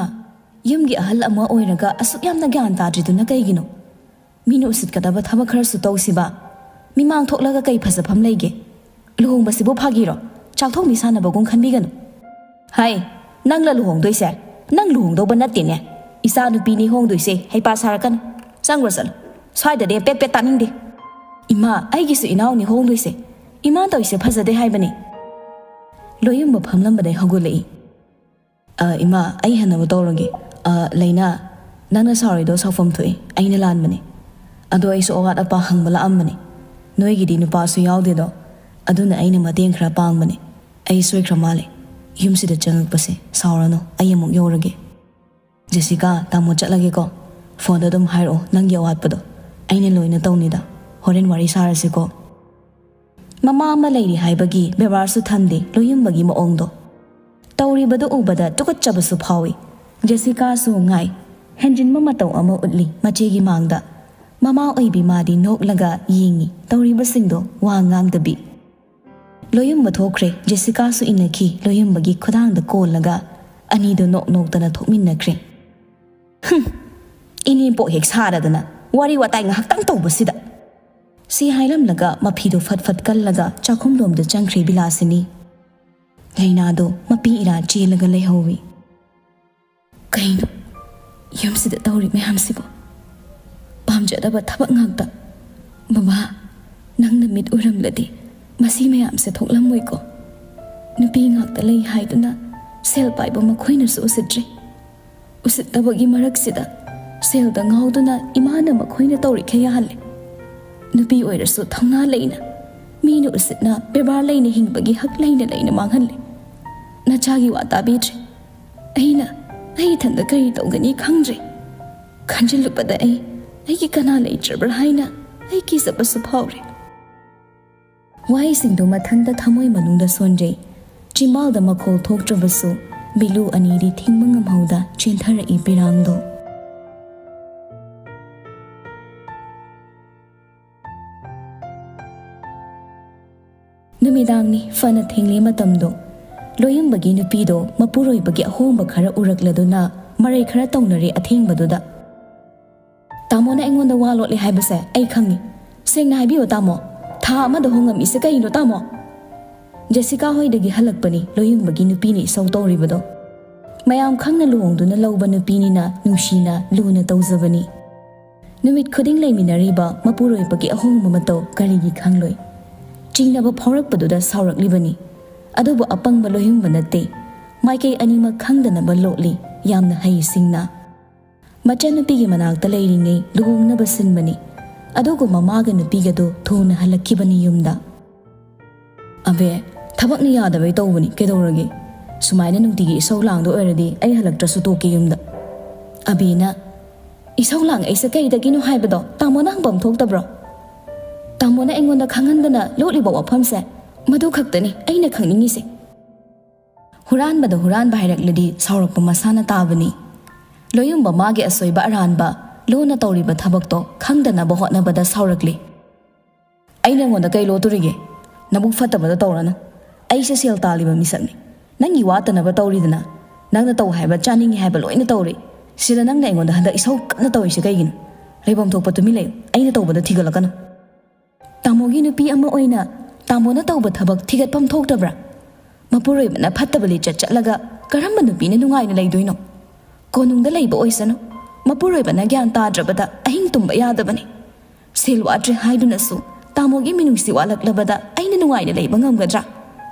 ꯌꯨꯝꯒꯤ ꯑꯍꯜ ꯑꯃ ꯑꯣꯏꯔꯒ ꯑꯁꯨꯛ ꯌꯥꯝꯅ ꯒ꯭ꯌꯥꯟ ꯇꯥꯗ꯭ꯔꯤꯗꯨꯅ ꯀꯩꯒꯤꯅꯣ? ꯃꯤꯅ ꯎꯁꯤꯠꯀꯗꯕ ꯊꯕꯛ ꯈꯔꯁꯨ ꯇꯧꯁꯤꯕ꯫ ꯃꯤꯃꯥꯡ ꯊꯣꯛꯂꯒ ꯀꯩ ꯐꯖꯐꯝ ꯂꯩꯒꯦ? ꯂꯨꯍꯣꯡꯕꯁꯤꯕꯨ ꯐꯥꯒꯤꯔꯣ? ꯆꯥꯛꯊꯣꯡꯕꯤ ꯁꯥꯟꯅꯕꯒꯨꯝ ꯈꯟꯕꯤꯒꯅꯨ꯫" "ꯍꯥꯏ, ꯅꯪꯂ ꯂꯨꯍꯣꯡꯗꯣꯏꯁꯦ? ꯅꯪ ꯂꯨꯍꯣꯡꯗꯧꯕ ꯅꯠꯇꯦꯅꯦ꯫ ꯏꯆꯥ ꯅꯨꯄꯤꯅꯤ ꯍꯣꯡꯗꯣꯏꯁꯦ, ꯍꯩꯄꯥ ꯁꯥꯔꯛꯀꯅꯨ꯫ ꯆꯪꯈ꯭ꯔꯣ ꯆꯠꯂꯣ꯫ ꯁ꯭ꯋꯥꯏꯗꯗꯤ ꯄꯦꯠ ꯄꯦꯠ ꯇꯥꯅꯤꯡꯗꯦ꯫" "ꯏꯃꯥ, ꯑꯩꯒꯤꯁꯨ ꯏꯅꯥꯎꯅꯤ ꯍꯣꯡꯗꯣꯏꯁꯦ꯫ ꯏꯃꯥ ꯇꯧꯔꯤꯁꯦ ꯐꯖꯗꯦ ꯍꯥꯏꯕꯅꯦ꯫" ꯂꯣꯌꯨꯝꯕ ꯐꯝꯂꯝꯕꯗꯩ ꯍꯧꯒꯠꯂꯛꯏ꯫ "ꯑ, ꯏꯃꯥ, ꯑꯩ ꯍꯟꯅꯕ ꯇꯧꯔꯒꯦ꯫ ꯑ, ꯂꯩꯅꯥ, ꯅꯪꯅ ꯁꯥꯎꯔꯤꯗꯣ ꯁꯥꯎꯐꯝ ꯊꯣꯛꯏ, ꯑꯩꯅ ꯂꯥꯟꯕꯅꯤ꯫ ꯑꯗꯣ ꯑꯩꯁꯨ ꯑꯋꯥꯠ ꯑꯄꯥ ꯍꯪꯕ ꯂꯥꯛꯑꯝꯕꯅꯤ꯫ ꯅꯣꯏꯒꯤꯗꯤ ꯅꯨꯄꯥꯁꯨ ꯌꯥꯎꯗꯦꯗꯣ, ꯑꯗꯨꯅ ꯑꯩꯅ ꯃꯇꯦꯡ ꯈꯔ ꯄꯥꯡꯕꯅꯤ꯫ ꯑꯩ ꯁꯣꯏꯈ꯭ꯔ ꯃꯥꯜꯂꯦ ꯌꯨꯝꯁꯤꯗ ꯆꯪꯉꯛꯄꯁꯦ, ꯁꯥꯎꯔꯅꯨ, ꯑꯩ ꯑꯃꯨꯛ ꯌꯧꯔꯒꯦ꯫" "ꯖꯦꯁꯤꯀꯥ, ꯇꯥꯃꯣ ꯆꯠꯂꯒꯦꯀꯣ꯫ ꯐꯣꯟꯗ ꯑꯗꯨꯝ ꯍꯥꯏꯔꯛꯑꯣ ꯅꯪꯒꯤ ꯑꯋꯥꯠꯄꯗꯣ, ꯑꯩꯅ ꯂꯣꯏꯅ ꯇꯧꯅꯤꯗ꯫ ꯍꯣꯔꯦꯟ ꯋꯥꯔꯤ ꯁꯥꯔꯁꯤꯀꯣ꯫" ꯃꯃꯥ ꯑꯃ ꯂꯩꯔꯤ ꯍꯥꯏꯕꯒꯤ ꯕꯦꯕꯥꯔꯁꯨ ꯊꯝꯗꯦ ꯂꯣꯌꯨꯝꯕꯒꯤ ꯃꯑꯣꯡꯗꯣ꯫ ꯇꯧꯔꯤꯕꯗꯨ ꯎꯕꯗ ꯇꯨꯀꯠꯆꯕꯁꯨ ꯐꯥꯎꯏ꯫ ꯖꯦꯁꯤꯀꯥꯁꯨ ꯉꯥꯏ꯫ ꯍꯦꯟꯖꯤꯟꯕ ꯃꯇꯧ ꯑꯃ ꯎꯠꯂꯤ ꯃꯆꯦꯒꯤ ꯃꯥꯡꯗ꯫ ꯃꯃꯥ ꯑꯣꯏꯕꯤ ꯃꯥꯗꯤ ꯅꯣꯛꯂꯒ ꯌꯦꯡꯉꯤ ꯇꯧꯔꯤꯕꯁꯤꯡꯗꯣ ꯋꯥ ꯉꯥꯡꯗꯕꯤ꯫ ꯂꯣꯌꯨꯝꯕ ꯊꯣꯛꯈ꯭ꯔꯦ꯫ ꯖꯦꯁꯤꯀꯥꯁꯨ ꯏꯟꯅꯈꯤ꯫ ꯂꯣꯌꯨꯝꯕꯒꯤ ꯈꯨꯗꯥꯡꯗ ꯀꯣꯜꯂꯒ ꯑꯅꯤꯗꯨ ꯅꯣꯛ ꯅꯣꯛꯇꯅ ꯊꯣꯛꯃꯤꯟꯅꯈ꯭ꯔꯦ꯫ ꯏꯅꯦꯝꯄꯣꯛ ꯍꯦꯛ ꯁꯥꯔꯗꯅ ꯋꯥꯔꯤ ꯋꯥꯇꯥꯏ ꯉꯥꯏꯍꯥꯛꯇꯪ ꯇꯧꯕꯁꯤꯗ꯫ ꯁꯤ ꯍꯥꯏꯔꯝꯂꯒ ꯃꯐꯤꯗꯣ ꯐꯠ ꯐꯠ ꯀꯜꯂꯒ ꯆꯥꯛꯈꯨꯝꯂꯣꯝꯗ ꯆꯪꯈ꯭ꯔꯦ ꯕꯤꯂꯥꯁꯤꯅꯤ꯫ ꯂꯩꯅꯥꯗꯣ ꯃꯄꯤ ꯏꯔꯥ ꯆꯦꯜꯂꯒ ꯂꯩꯍꯧꯋꯤ꯫ ꯀꯩꯅꯣ ꯌꯨꯝꯁꯤꯗ ꯇꯧꯔꯤ ꯃꯌꯥꯝꯁꯤꯕꯣ? ꯄꯥꯝꯖꯗꯕ ꯊꯕꯛ ꯉꯥꯛꯇ꯫ ꯕꯕꯥ, ꯅꯪꯅ ꯃꯤꯠ ꯎꯔꯝꯂꯗꯤ ꯃꯁꯤ ꯃꯌꯥꯝꯁꯦ ꯊꯣꯛꯂꯝꯃꯣꯏꯀꯣ꯫ ꯅꯨꯄꯤ ꯉꯥꯛꯇ ꯂꯩ ꯍꯥꯏꯗꯨꯅ ꯁꯦꯜ ꯄꯥꯏꯕ ꯃꯈꯣꯏꯅꯁꯨ ꯎꯁꯤꯠꯇ꯭ꯔꯤ꯫ ꯎꯁꯤꯠꯇꯕꯒꯤ ꯃꯔꯛꯁꯤꯗ ꯁꯦꯜꯗ ꯉꯥꯎꯗꯨꯅ ꯏꯃꯥꯅ ꯃꯈꯣꯏꯅ ꯇꯧꯔꯤꯈꯩ ꯌꯥꯍꯜꯂꯦ꯫ ꯅꯨꯄꯤ ꯑꯣꯏꯔꯁꯨ ꯊꯧꯅꯥ ꯂꯩꯅ, ꯃꯤꯅ ꯎꯁꯤꯠꯅ ꯕꯦꯕꯥꯔ ꯂꯩꯅ ꯍꯤꯡꯕꯒꯤ ꯍꯛ ꯂꯩꯅ ꯂꯩꯅ ꯃꯥꯡꯍꯜꯂꯦ꯫ ꯅꯆꯥꯒꯤ ꯋꯥ ꯇꯥꯕꯤꯗ꯭ꯔꯦ꯫ ꯑꯩꯅ ꯑꯩ ꯏꯊꯟꯗ ꯀꯔꯤ ꯇꯧꯒꯅꯤ ꯈꯪꯗ꯭ꯔꯦ꯫ ꯈꯟꯖꯤꯜꯂꯨꯕꯗ ꯑꯩ ꯑꯩꯒꯤ ꯀꯅꯥ ꯂꯩꯇ꯭ꯔꯕ꯭ꯔꯥ ꯍꯥꯏꯅ ꯑꯩ ꯀꯤꯖꯕꯁꯨ ꯐꯥꯎꯔꯦ꯫ ꯋꯥꯍꯩꯁꯤꯡꯗꯨ ꯃꯊꯟꯇ ꯊꯃꯣꯏ ꯃꯅꯨꯡꯗ ꯁꯣꯟꯖꯩ꯫ ꯆꯤꯝꯕꯥꯜꯗ ꯃꯈꯣꯜ ꯊꯣꯛꯇ꯭ꯔꯕꯁꯨ ꯕꯤꯂꯨ ꯑꯅꯤꯗꯤ ꯊꯤꯡꯕ ꯉꯝꯍꯧꯗ ꯆꯦꯟꯊꯔꯛꯏ ꯄꯤꯔꯥꯡꯗꯣ꯫ ꯅꯨꯃꯤꯗꯥꯡꯅꯤ, ꯐꯅ ꯊꯦꯡꯂꯦ ꯃꯇꯝꯗꯣ꯫ ꯂꯣꯌꯨꯝꯕꯒꯤ ꯅꯨꯄꯤꯗꯣ ꯃꯄꯨꯔꯣꯏꯕꯒꯤ ꯑꯍꯣꯡꯕ ꯈꯔ ꯎꯔꯛꯂꯗꯨꯅ ꯃꯔꯩ ꯈꯔ ꯇꯧꯅꯔꯦ ꯑꯊꯦꯡꯕꯗꯨꯗ꯫ "ꯇꯥꯃꯣꯅ ꯑꯩꯉꯣꯟꯗ ꯋꯥ ꯂꯣꯠꯂꯦ ꯍꯥꯏꯕꯁꯦ ꯑꯩ ꯈꯪꯉꯤ꯫ ꯁꯦꯡꯅ ꯍꯥꯏꯕꯤꯌꯣ ꯇꯥꯃꯣ, ꯊꯥ ꯑꯃꯗ ꯍꯣꯡꯉꯝꯃꯤꯁꯦ ꯀꯩꯅꯣ ꯇꯥꯃꯣ?" ꯖꯦꯁꯤꯀꯥ ꯍꯣꯏꯗꯒꯤ ꯍꯜꯂꯛꯄꯅꯤ ꯂꯣꯌꯨꯝꯕꯒꯤ ꯅꯨꯄꯤꯅ ꯏꯁꯧ ꯇꯧꯔꯤꯕꯗꯣ꯫ ꯃꯌꯥꯝ ꯈꯪꯅ ꯂꯨꯍꯣꯡꯗꯨꯅ ꯂꯧꯕ ꯅꯨꯄꯤꯅꯤꯅ ꯅꯨꯡꯁꯤꯅ ꯂꯨꯅ ꯇꯧꯖꯕꯅꯤ꯫ ꯅꯨꯃꯤꯠ ꯈꯨꯗꯤꯡ ꯂꯩꯃꯤꯟꯅꯔꯤꯕ ꯃꯄꯨꯔꯣꯏꯕꯒꯤ ꯑꯍꯣꯡꯕ ꯃꯇꯧ ꯀꯔꯤꯒꯤ ꯈꯪꯂꯣꯏ? ꯆꯤꯡꯅꯕ ꯐꯥꯎꯔꯛꯄꯗꯨꯗ ꯁꯥꯎꯔꯛꯂꯤꯕꯅꯤ꯫ ꯑꯗꯨꯕꯨ ꯑꯄꯪꯕ ꯂꯣꯌꯨꯝꯕ ꯅꯠꯇꯦ꯫ ꯃꯥꯏꯀꯩ ꯑꯅꯤꯃꯛ ꯈꯪꯗꯅꯕ ꯂꯣꯠꯂꯤ, ꯌꯥꯝꯅ ꯍꯩꯁꯤꯡꯅ꯫ ꯃꯆꯟꯅꯨꯄꯤꯒꯤ ꯃꯅꯥꯛꯇ ꯂꯩꯔꯤꯉꯩ ꯂꯨꯍꯣꯡꯅꯕ ꯁꯤꯟꯕꯅꯤ꯫ ꯑꯗꯨꯒ ꯃꯃꯥꯒ ꯅꯨꯄꯤꯒꯗꯨ ꯊꯨꯅ ꯍꯜꯂꯛꯈꯤꯕꯅꯤ ꯌꯨꯝꯗ꯫ "ꯑꯕꯦ, ꯊꯕꯛꯅ ꯌꯥꯗꯕꯩ ꯇꯧꯕꯅꯤ, ꯀꯩꯗꯧꯔꯒꯦ? ꯁꯨꯃꯥꯏꯅ ꯅꯨꯡꯇꯤꯒꯤ ꯏꯁꯧ ꯂꯥꯡꯗꯣ ꯑꯣꯏꯔꯗꯤ ꯑꯩ ꯍꯜꯂꯛꯇ꯭ꯔꯁꯨ ꯇꯣꯛꯀꯦ ꯌꯨꯝꯗ꯫" ꯑꯕꯤꯅ, "ꯏꯁꯧ ꯂꯥꯡꯉꯛꯏꯁꯦ ꯀꯩꯗꯒꯤꯅꯣ ꯍꯥꯏꯕꯗꯣ ꯇꯥꯃꯣꯅ ꯍꯪꯐꯝ ꯊꯣꯛꯇꯕ꯭ꯔꯣ? ꯇꯥꯃꯣꯅ ꯑꯩꯉꯣꯟꯗ ꯈꯪꯍꯟꯗꯅ ꯂꯣꯠꯂꯤꯕ ꯋꯥꯐꯝꯁꯦ, ꯃꯗꯨ ꯈꯛꯇꯅꯤ ꯑꯩꯅ ꯈꯪꯅꯤꯡꯉꯤꯁꯦ꯫" ꯍꯨꯔꯥꯟꯕꯗ ꯍꯨꯔꯥꯟꯕ ꯍꯥꯏꯔꯛꯂꯗꯤ ꯁꯥꯎꯔꯛꯄ ꯃꯁꯥꯅ ꯇꯥꯕꯅꯤ꯫ ꯂꯣꯌꯨꯝꯕ ꯃꯥꯒꯤ ꯑꯁꯣꯏꯕ ꯑꯔꯥꯟꯕ, ꯂꯣꯟꯅ ꯇꯧꯔꯤꯕ ꯊꯕꯛꯇꯣ ꯈꯪꯗꯅꯕ ꯍꯣꯠꯅꯕꯗ ꯁꯥꯎꯔꯛꯂꯤ꯫ "ꯑꯩ ꯅꯉꯣꯟꯗ ꯀꯩ ꯂꯣꯠꯇꯣꯔꯤꯒꯦ? ꯅꯕꯨꯛ ꯐꯠꯇꯕꯗꯣ ꯇꯧꯔꯅꯨ꯫ ꯑꯩꯁꯦ ꯁꯦꯜ ꯇꯥꯜꯂꯤꯕ ꯃꯤꯁꯛꯅꯤ꯫ ꯅꯪꯒꯤ ꯋꯥꯠꯇꯅꯕ ꯇꯧꯔꯤꯗꯅ꯫ ꯅꯪꯅ ꯇꯧ ꯍꯥꯏꯕ, ꯆꯥꯅꯤꯡꯉꯤ ꯍꯥꯏꯕ ꯂꯣꯏꯅ ꯇꯧꯔꯤ꯫ ꯁꯤꯗ ꯅꯪꯅ ꯑꯩꯉꯣꯟꯗ ꯍꯟꯗꯛ ꯏꯁꯧ ꯀꯟꯅ ꯇꯧꯔꯤꯁꯦ ꯀꯩꯒꯤꯅꯣ? ꯂꯩꯐꯝ ꯊꯣꯛꯄ ꯇꯨꯃꯤꯟ ꯂꯩꯌꯨ, ꯑꯩꯅ ꯇꯧꯕꯗ ꯊꯤꯒꯠꯂꯛꯀꯅꯨ꯫ ꯇꯥꯃꯣꯒꯤ ꯅꯨꯄꯤ ꯑꯃ ꯑꯣꯏꯅ ꯇꯥꯃꯣꯅ ꯇꯧꯕ ꯊꯕꯛ ꯊꯤꯒꯠꯐꯝ ꯊꯣꯛꯇꯕ꯭ꯔꯥ? ꯃꯄꯨꯔꯣꯏꯕꯅ ꯐꯠꯇꯕ ꯂꯤꯆꯠ ꯆꯠꯂꯒ ꯀꯔꯝꯕ ꯅꯨꯄꯤꯅ ꯅꯨꯡꯉꯥꯏꯅ ꯂꯩꯗꯣꯏꯅꯣ? ꯀꯣꯅꯨꯡꯗ ꯂꯩꯕ ꯑꯣꯏꯁꯅꯨ, ꯃꯄꯨꯔꯣꯏꯕꯅ ꯒ꯭ꯌꯥꯟ ꯇꯥꯗ꯭ꯔꯕꯗ ꯑꯍꯤꯡ ꯇꯨꯝꯕ ꯌꯥꯗꯕꯅꯤ꯫ ꯁꯦꯜ ꯋꯥꯠꯇ꯭ꯔꯦ ꯍꯥꯏꯗꯨꯅꯁꯨ ꯇꯥꯃꯣꯒꯤ ꯃꯤꯅꯨꯡꯁꯤ ꯋꯥꯠꯂꯛꯂꯕꯗ ꯑꯩꯅ ꯅꯨꯡꯉꯥꯏꯅ ꯂꯩꯕ ꯉꯝꯒꯗ꯭ꯔꯥ?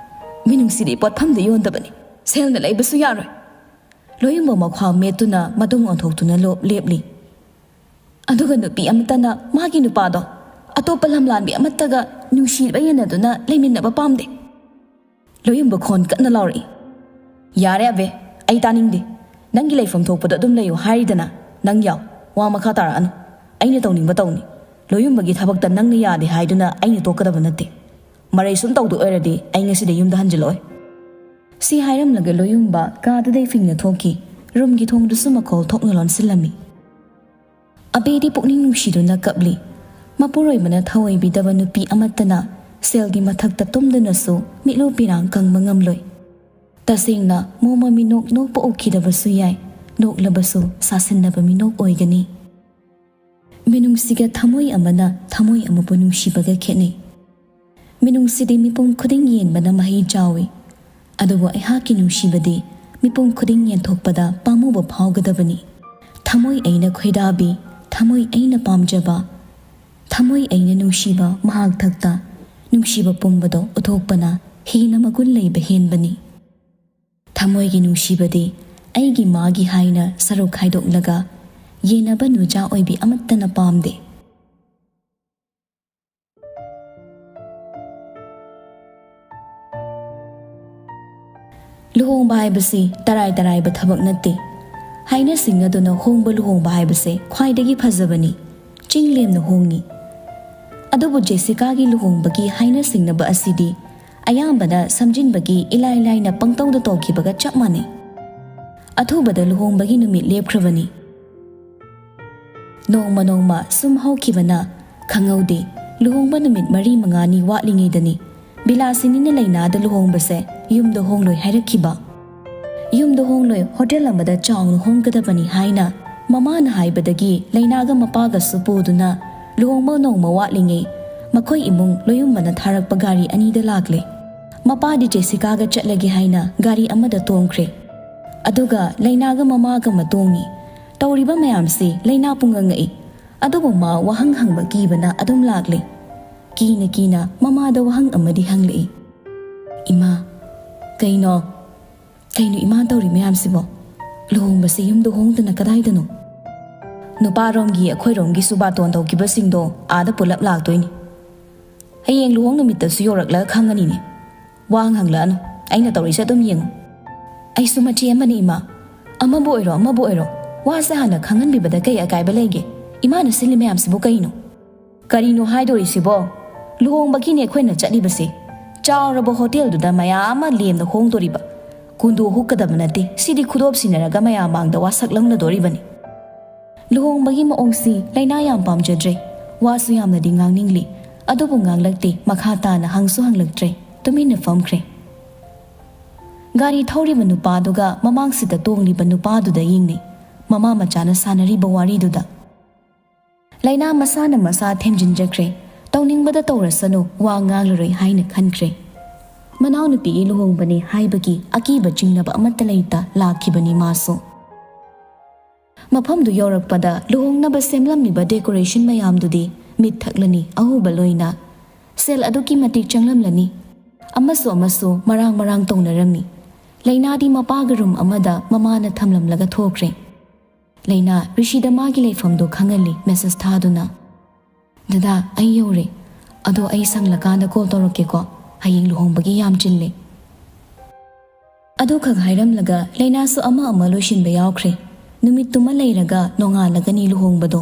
ꯃꯤꯅꯨꯡꯁꯤꯗꯤ ꯄꯣꯠꯐꯝꯗ ꯌꯣꯟꯗꯕꯅꯤ, ꯁꯦꯜꯅ ꯂꯩꯕꯁꯨ ꯌꯥꯔꯣꯏ꯫ ꯂꯣꯌꯨꯝꯕ ꯃꯈ꯭ꯋꯥꯡ ꯃꯦꯠꯇꯨꯅ ꯃꯇꯨꯡ ꯑꯣꯟꯊꯣꯛꯇꯨꯅ ꯂꯣꯞ ꯂꯦꯞꯂꯤ꯫ ꯑꯗꯨꯒ ꯅꯨꯄꯤ ꯑꯃꯠꯇꯅ ꯃꯥꯒꯤ ꯅꯨꯄꯥꯗꯣ ꯑꯇꯣꯞꯄ ꯂꯝꯂꯥꯟꯕꯤ ꯑꯃꯠꯇꯒ ꯅꯨꯡꯁꯤꯕ ꯌꯦꯟꯅꯗꯨꯅ ꯂꯩꯃꯤꯟꯅꯕ ꯄꯥꯝꯗꯦ꯫ ꯂꯣꯌꯨꯝꯕ ꯈꯣꯟ ꯀꯟꯅ ꯂꯥꯎꯔꯛꯏ꯫ "ꯌꯥꯔꯦ ꯑꯕꯦ, ꯑꯩ ꯇꯥꯅꯤꯡꯗꯦ꯫ ꯅꯪꯒꯤ ꯂꯩꯐꯝ ꯊꯣꯛꯄꯗꯣ ꯑꯗꯨꯝ ꯂꯩꯌꯨ ꯍꯥꯏꯔꯤꯗꯅ꯫ ꯅꯪ ꯌꯥꯎ, ꯋꯥ ꯃꯈꯥ ꯇꯥꯔꯛꯑꯅꯨ꯫ ꯑꯩꯅ ꯇꯧꯅꯤꯡꯕ ꯇꯧꯅꯤ꯫ ꯂꯣꯌꯨꯝꯕꯒꯤ ꯊꯕꯛꯇ ꯅꯪꯅ ꯌꯥꯗꯦ ꯍꯥꯏꯗꯨꯅ ꯑꯩꯅ ꯇꯣꯛꯀꯗꯕ ꯅꯠꯇꯦ꯫ ꯃꯔꯩ ꯁꯨꯝ ꯇꯧꯗꯣꯏ ꯑꯣꯏꯔꯗꯤ ꯑꯩ ꯉꯁꯤꯗ ꯌꯨꯝꯗ ꯍꯟꯖꯤꯜꯂꯛꯑꯣꯏ꯫" ꯁꯤ ꯍꯥꯏꯔꯝꯂꯒ ꯂꯣꯌꯨꯝꯕ ꯀꯥꯗꯨꯗꯩ ꯐꯤꯡꯅ ꯊꯣꯛꯈꯤ꯫ ꯔꯨꯝꯒꯤ ꯊꯣꯡꯗꯨꯁꯨ ꯃꯈꯣꯜ ꯊꯣꯛꯅ ꯂꯣꯟꯁꯤꯜꯂꯝꯃꯤ꯫ ꯑꯕꯦꯗꯤ ꯄꯨꯛꯅꯤꯡ ꯅꯨꯡꯁꯤꯗꯨꯅ ꯀꯞꯂꯤ꯫ ꯃꯄꯨꯔꯣꯏꯕꯅ ꯊꯑꯣꯏꯕꯤꯗꯕ ꯅꯨꯄꯤ ꯑꯃꯠꯇꯅ ꯁꯦꯜꯒꯤ ꯃꯊꯛꯇ ꯇꯨꯝꯗꯨꯅꯁꯨ ꯃꯤꯠꯂꯨ ꯄꯤꯔꯥꯡ ꯀꯪꯕ ꯉꯝꯂꯣꯏ꯫ ꯇꯁꯦꯡꯅ ꯃꯣꯃ ꯃꯤꯅꯣꯛ ꯅꯣꯛꯄ ꯎꯈꯤꯗꯕꯁꯨ ꯌꯥꯏ, ꯅꯣꯛꯂꯕꯁꯨ ꯁꯥꯁꯤꯟꯅꯕ ꯃꯤꯅꯣꯛ ꯑꯣꯏꯒꯅꯤ꯫ ꯃꯤꯅꯨꯡꯁꯤꯒ ꯊꯃꯣꯏ ꯑꯃꯅ ꯊꯃꯣꯏ ꯑꯃꯕꯨ ꯅꯨꯡꯁꯤꯕꯒ ꯈꯦꯠꯅꯩ꯫ ꯃꯤꯅꯨꯡꯁꯤꯗꯤ ꯃꯤꯄꯨꯝ ꯈꯨꯗꯤꯡ ꯌꯦꯟꯕꯅ ꯃꯍꯩ ꯆꯥꯎꯏ, ꯑꯗꯨꯕꯨ ꯑꯩꯍꯥꯛꯀꯤ ꯅꯨꯡꯁꯤꯕꯗꯤ ꯃꯤꯄꯨꯝ ꯈꯨꯗꯤꯡ ꯌꯦꯟꯊꯣꯛꯄꯗ ꯄꯥꯝꯃꯨꯕ ꯐꯥꯎꯒꯗꯕꯅꯤ꯫ ꯊꯃꯣꯏ ꯑꯩꯅ ꯈꯣꯏꯗꯥꯕꯤ, ꯊꯃꯣꯏ ꯑꯩꯅ ꯄꯥꯝꯖꯕ, ꯊꯃꯣꯏ ꯑꯩꯅ ꯅꯨꯡꯁꯤꯕ ꯃꯍꯥꯛ ꯊꯛꯇ ꯅꯨꯡꯁꯤꯕ ꯄꯨꯝꯕꯗꯣ ꯎꯠꯊꯣꯛꯄꯅ ꯍꯦꯟꯅ ꯃꯒꯨꯟ ꯂꯩꯕ ꯍꯦꯟꯕꯅꯤ꯫ ꯊꯃꯣꯏꯒꯤ ꯅꯨꯡꯁꯤꯕꯗꯤ ꯑꯩꯒꯤ ꯃꯥꯒꯤ ꯍꯥꯏꯅ ꯁꯔꯨꯛ ꯈꯥꯏꯗꯣꯛꯂꯒ ꯌꯦꯟꯅꯕ ꯅꯨꯖꯥ ꯑꯣꯏꯕꯤ ꯑꯃꯠꯇꯅ ꯄꯥꯝꯗꯦ꯫ ꯂꯨꯍꯣꯡꯕ ꯍꯥꯏꯕꯁꯤ ꯇꯔꯥꯏ ꯇꯔꯥꯏꯕ ꯊꯕꯛ ꯅꯠꯇꯦ꯫ ꯍꯥꯏꯅ ꯁꯤꯡꯅꯗꯨꯅ ꯍꯣꯡꯕ ꯂꯨꯍꯣꯡꯕ ꯍꯥꯏꯕꯁꯦ ꯈ꯭ꯋꯥꯏꯗꯒꯤ ꯐꯖꯕꯅꯤ꯫ ꯆꯤꯡ ꯂꯦꯝꯅ ꯍꯣꯡꯉꯤ꯫ ꯑꯗꯨꯕꯨ ꯖꯦꯁꯤꯀꯥꯒꯤ ꯂꯨꯍꯣꯡꯕꯒꯤ ꯍꯥꯏꯅ ꯁꯤꯡꯅꯕ ꯑꯁꯤꯗꯤ ꯑꯌꯥꯝꯕꯅ ꯁꯝꯖꯤꯟꯕꯒꯤ ꯏꯂꯥꯏ ꯂꯥꯏꯅ ꯄꯪꯇꯧꯗ ꯇꯧꯈꯤꯕꯒ ꯆꯞ ꯃꯥꯟꯅꯩ꯫ ꯑꯊꯨꯕꯗ ꯂꯨꯍꯣꯡꯕꯒꯤ ꯅꯨꯃꯤꯠ ꯂꯦꯞꯈ꯭ꯔꯕꯅꯤ꯫ ꯅꯣꯡꯃ ꯅꯣꯡꯃ ꯁꯨꯝ ꯍꯧꯈꯤꯕꯅ ꯈꯪꯍꯧꯗꯦ꯫ ꯂꯨꯍꯣꯡꯕ ꯅꯨꯃꯤꯠ ꯃꯔꯤ ꯃꯉꯥꯅꯤ ꯋꯥꯠꯂꯤꯉꯩꯗꯅꯤ ꯕꯤꯂꯥꯁꯤꯅꯤꯅ ꯂꯩꯅꯥꯗ ꯂꯨꯍꯣꯡꯕꯁꯦ ꯌꯨꯝꯗ ꯍꯣꯡꯂꯣꯏ ꯍꯥꯏꯔꯛꯈꯤꯕ꯫ ꯌꯨꯝꯗ ꯍꯣꯡꯂꯣꯏ, ꯍꯣꯇꯦꯜ ꯑꯃꯗ ꯆꯥꯎꯅ ꯍꯣꯡꯒꯗꯕꯅꯤ ꯍꯥꯏꯅ ꯃꯃꯥꯅ ꯍꯥꯏꯕꯗꯒꯤ ꯂꯩꯅꯥꯒ ꯃꯄꯥꯒꯁꯨ ꯄꯨꯗꯨꯅ ꯂꯨꯍꯣꯡꯕ ꯅꯣꯡꯃ ꯋꯥꯠꯂꯤꯉꯩ ꯃꯈꯣꯏ ꯏꯃꯨꯡ ꯂꯣꯌꯨꯝꯕꯅ ꯊꯥꯔꯛꯄ ꯒꯥꯔꯤ ꯑꯅꯤꯗ ꯂꯥꯛꯂꯦ꯫ ꯃꯄꯥꯗꯤ ꯖꯦꯁꯤꯀꯥꯒ ꯆꯠꯂꯒꯦ ꯍꯥꯏꯅ ꯒꯥꯔꯤ ꯑꯃꯗ ꯇꯣꯡꯈ꯭ꯔꯦ꯫ ꯑꯗꯨꯒ ꯂꯩꯅꯥꯒ ꯃꯃꯥꯒ ꯑꯃ ꯇꯣꯡꯉꯤ꯫ ꯇꯧꯔꯤꯕ ꯃꯌꯥꯝꯁꯤ ꯂꯩꯅꯥ ꯄꯨꯡꯉꯛ ꯉꯛꯏ꯫ ꯑꯗꯨꯕꯨ ꯃꯥ ꯋꯥꯍꯪ ꯍꯪꯕ ꯀꯤꯕꯅ ꯑꯗꯨꯝ ꯂꯥꯛꯂꯦ꯫ ꯀꯤꯅ ꯀꯤꯅ ꯃꯃꯥꯗ ꯋꯥꯍꯪ ꯑꯃꯗꯤ ꯍꯪꯂꯛꯏ꯫ "ꯏꯃꯥ, ꯀꯩꯅꯣ? ꯀꯩꯅꯣ ꯏꯃꯥ ꯇꯧꯔꯤ ꯃꯌꯥꯝꯁꯤꯕꯣ? ꯂꯨꯍꯣꯡꯕꯁꯤ ꯌꯨꯝꯗ ꯍꯣꯡꯗꯅ ꯀꯗꯥꯏꯗꯅꯣ?" "ꯅꯨꯄꯥꯔꯣꯝꯒꯤ ꯑꯩꯈꯣꯏꯔꯣꯝꯒꯤ ꯁꯨꯕꯥꯇꯣꯟ ꯇꯧꯈꯤꯕꯁꯤꯡꯗꯣ ꯑꯥꯗ ꯄꯨꯂꯞ ꯂꯥꯛꯇꯣꯏꯅꯤ꯫ ꯍꯌꯦꯡ ꯂꯨꯍꯣꯡ ꯅꯨꯃꯤꯠꯇꯁꯨ ꯌꯧꯔꯛꯂꯒ ꯈꯪꯉꯅꯤꯅꯦ꯫ ꯋꯥ ꯍꯪꯂꯛꯑꯅꯨ, ꯑꯩꯅ ꯇꯧꯔꯤꯁꯦ ꯑꯗꯨꯝ ꯌꯦꯡꯉꯨ꯫ ꯑꯩꯁꯨ ꯃꯆꯦ ꯑꯃꯅꯤ ꯏꯃꯥ꯫ ꯑꯃꯕꯨ ꯑꯣꯏꯔꯣ ꯑꯃꯕꯨ ꯑꯣꯏꯔꯣ, ꯋꯥꯁꯦ ꯍꯥꯟꯅ ꯈꯪꯍꯟꯕꯤꯕꯗ ꯀꯩ ꯑꯀꯥꯏꯕ ꯂꯩꯒꯦ? ꯏꯃꯥꯅ ꯁꯤꯜꯂꯤ ꯃꯌꯥꯝꯁꯤꯕꯨ ꯀꯩꯅꯣ?" "ꯀꯔꯤꯅꯣ ꯍꯥꯏꯗꯣꯔꯤꯁꯤꯕꯣ? ꯂꯨꯍꯣꯡꯕꯒꯤꯅꯦ ꯑꯩꯈꯣꯏꯅ ꯆꯠꯂꯤꯕꯁꯦ꯫ ꯆꯥꯎꯔꯕ ꯍꯣꯇꯦꯜꯗꯨꯗ ꯃꯌꯥꯝ ꯑꯃ ꯂꯦꯝꯅ ꯍꯣꯡꯗꯣꯔꯤꯕ꯫ ꯀꯨꯟꯗꯣ ꯍꯨꯛꯀꯗꯕ ꯅꯠꯇꯦ꯫ ꯁꯤꯗꯤ ꯈꯨꯗꯣꯞ ꯁꯤꯟꯅꯔꯒ ꯃꯌꯥꯝ ꯃꯥꯡꯗ ꯋꯥꯁꯛ ꯂꯧꯅꯗꯣꯔꯤꯕꯅꯤ꯫" ꯂꯨꯍꯣꯡꯕꯒꯤ ꯃꯑꯣꯡꯁꯤ ꯂꯩꯅꯥ ꯌꯥꯝ ꯄꯥꯝꯖꯗ꯭ꯔꯦ꯫ ꯋꯥꯁꯨ ꯌꯥꯝꯅꯗꯤ ꯉꯥꯡꯅꯤꯡꯂꯤ꯫ ꯑꯗꯨꯕꯨ ꯉꯥꯡꯂꯛꯇꯦ, ꯃꯈꯥ ꯇꯥꯅ ꯍꯪꯁꯨ ꯍꯪꯂꯛꯇ꯭ꯔꯦ꯫ ꯇꯨꯃꯤꯟꯅ ꯐꯝꯈ꯭ꯔꯦ꯫ ꯒꯥꯔꯤ ꯊꯧꯔꯤꯕ ꯅꯨꯄꯥꯗꯨꯒ ꯃꯃꯥꯡꯁꯤꯗ ꯇꯣꯡꯂꯤꯕ ꯅꯨꯄꯥꯗꯨꯗ ꯌꯦꯡꯅꯩ꯫ ꯃꯃꯥ ꯃꯆꯥꯅ ꯁꯥꯟꯅꯔꯤꯕ ꯋꯥꯔꯤꯗꯨꯗ꯫ ꯂꯩꯅꯥ ꯃꯁꯥꯅ ꯃꯁꯥ ꯊꯦꯝꯖꯤꯟꯖꯈ꯭ꯔꯦ꯫ ꯇꯧꯅꯤꯡꯕꯗ ꯇꯧꯔꯁꯅꯨ, ꯋꯥ ꯉꯥꯡꯂꯔꯣꯏ ꯍꯥꯏꯅ ꯈꯟꯈ꯭ꯔꯦ꯫ ꯃꯅꯥꯎꯅꯨꯄꯤꯒꯤ ꯂꯨꯍꯣꯡꯕꯅꯤ ꯍꯥꯏꯕꯒꯤ ꯑꯀꯤꯕ ꯆꯤꯡꯅꯕ ꯑꯃꯠꯇ ꯂꯩꯇ ꯂꯥꯛꯈꯤꯕꯅꯤ ꯃꯥꯁꯨ꯫ ꯃꯐꯝꯗꯨ ꯌꯧꯔꯛꯄꯗ ꯂꯨꯍꯣꯡꯅꯕ ꯁꯦꯝꯂꯝꯂꯤꯕ decoration ꯃꯌꯥꯝꯗꯨꯗꯤ ꯃꯤꯠ ꯊꯛꯂꯅꯤ ꯑꯍꯨꯕ ꯂꯣꯏꯅ꯫ ꯁꯦꯜ ꯑꯗꯨꯛꯀꯤ ꯃꯇꯤꯛ ꯆꯪꯂꯝꯂꯅꯤ꯫ ꯑꯃꯁꯨ ꯑꯃꯁꯨ ꯃꯔꯥꯡ ꯃꯔꯥꯡ ꯇꯧꯅꯔꯝꯃꯤ꯫ ꯂꯩꯅꯥꯗꯤ ꯃꯄꯥꯒ room ꯑꯃꯗ ꯃꯃꯥꯅ ꯊꯝꯂꯝꯂꯒ ꯊꯣꯛꯈ꯭ꯔꯦ꯫ ꯂꯩꯅꯥ ꯔꯤꯁꯤꯗ ꯃꯥꯒꯤ ꯂꯩꯐꯝꯗꯨ ꯈꯪꯍꯜꯂꯤ message ꯊꯥꯗꯨꯅ꯫ "ꯗꯗꯥ, ꯑꯩ ꯌꯧꯔꯦ꯫ ꯑꯗꯣ ꯑꯩ ꯁꯪꯂꯀꯥꯟꯗ call ꯇꯧꯔꯛꯀꯦꯀꯣ꯫ ꯍꯌꯦꯡ ꯂꯨꯍꯣꯡꯕꯒꯤ ꯌꯥꯝ ꯆꯤꯜꯂꯦ꯫" ꯑꯗꯨꯈꯛ ꯍꯥꯏꯔꯝꯂꯒ ꯂꯩꯅꯥꯁꯨ ꯑꯃ ꯑꯃ ꯂꯣꯏꯁꯤꯟꯕ ꯌꯥꯎꯈ꯭ꯔꯦ꯫ ꯅꯨꯃꯤꯠꯇꯨꯃ ꯂꯩꯔꯒ ꯅꯣꯡꯉꯥꯜꯂꯒꯅꯤ ꯂꯨꯍꯣꯡꯕꯗꯣ꯫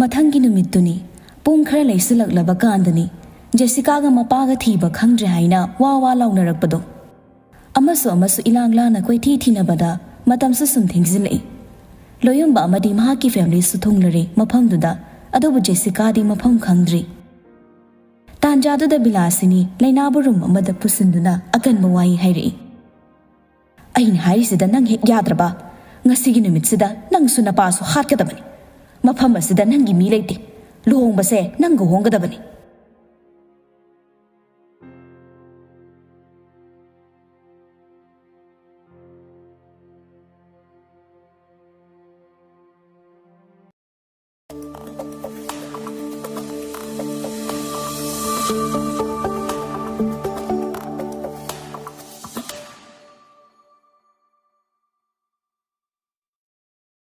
ꯃꯊꯪꯒꯤ ꯅꯨꯃꯤꯠꯇꯨꯅꯤ꯫ ꯄꯨꯡ ꯈꯔ ꯂꯩꯁꯤꯜꯂꯛꯂꯕ ꯀꯥꯟꯗꯅꯤ ꯖꯦꯁꯤꯀꯥꯒ ꯃꯄꯥꯒ ꯊꯤꯕ ꯈꯪꯗ꯭ꯔꯦ ꯍꯥꯏꯅ ꯋꯥ ꯋꯥ ꯂꯥꯎꯅꯔꯛꯄꯗꯣ꯫ ꯑꯃꯁꯨ ꯑꯃꯁꯨ ꯏꯂꯥꯡ ꯂꯥꯡꯅ ꯀꯣꯏꯊꯤ ꯊꯤꯅꯕꯗ ꯃꯇꯝꯁꯨ ꯁꯨꯝ ꯊꯦꯡꯖꯤꯜꯂꯛꯏ꯫ ꯂꯣꯌꯨꯝꯕ ꯑꯃꯗꯤ ꯃꯍꯥꯛꯀꯤ familyꯁꯨ ꯊꯨꯡꯂꯔꯦ ꯃꯐꯝꯗꯨꯗ, ꯑꯗꯨꯕꯨ ꯖꯦꯁꯤꯀꯥꯗꯤ ꯃꯐꯝ ꯈꯪꯗ꯭ꯔꯤ꯫ ꯇꯥꯟꯖꯥꯗꯨꯗ ꯕꯤꯂꯥꯁꯤꯅꯤ ꯂꯩꯅꯥꯕꯨ ꯔꯨꯝ ꯑꯃꯗ ꯄꯨꯁꯤꯟꯗꯨꯅ ꯑꯀꯟꯕ ꯋꯥꯍꯩ ꯍꯥꯏꯔꯛꯏ꯫ "ꯑꯩꯅ ꯍꯥꯏꯔꯤꯁꯤꯗ ꯅꯪ ꯍꯦꯛ ꯌꯥꯗ꯭ꯔꯕ, ꯉꯁꯤꯒꯤ ꯅꯨꯃꯤꯠꯁꯤꯗ ꯅꯪꯁꯨ ꯅꯄꯥꯁꯨ ꯍꯥꯠꯀꯗꯕꯅꯤ꯫ ꯃꯐꯝ ꯑꯁꯤꯗ ꯅꯪꯒꯤ ꯃꯤ ꯂꯩꯇꯦ꯫ ꯂꯨꯍꯣꯡꯕꯁꯦ ꯅꯪꯒ ꯍꯣꯡꯒꯗꯕꯅꯤ꯫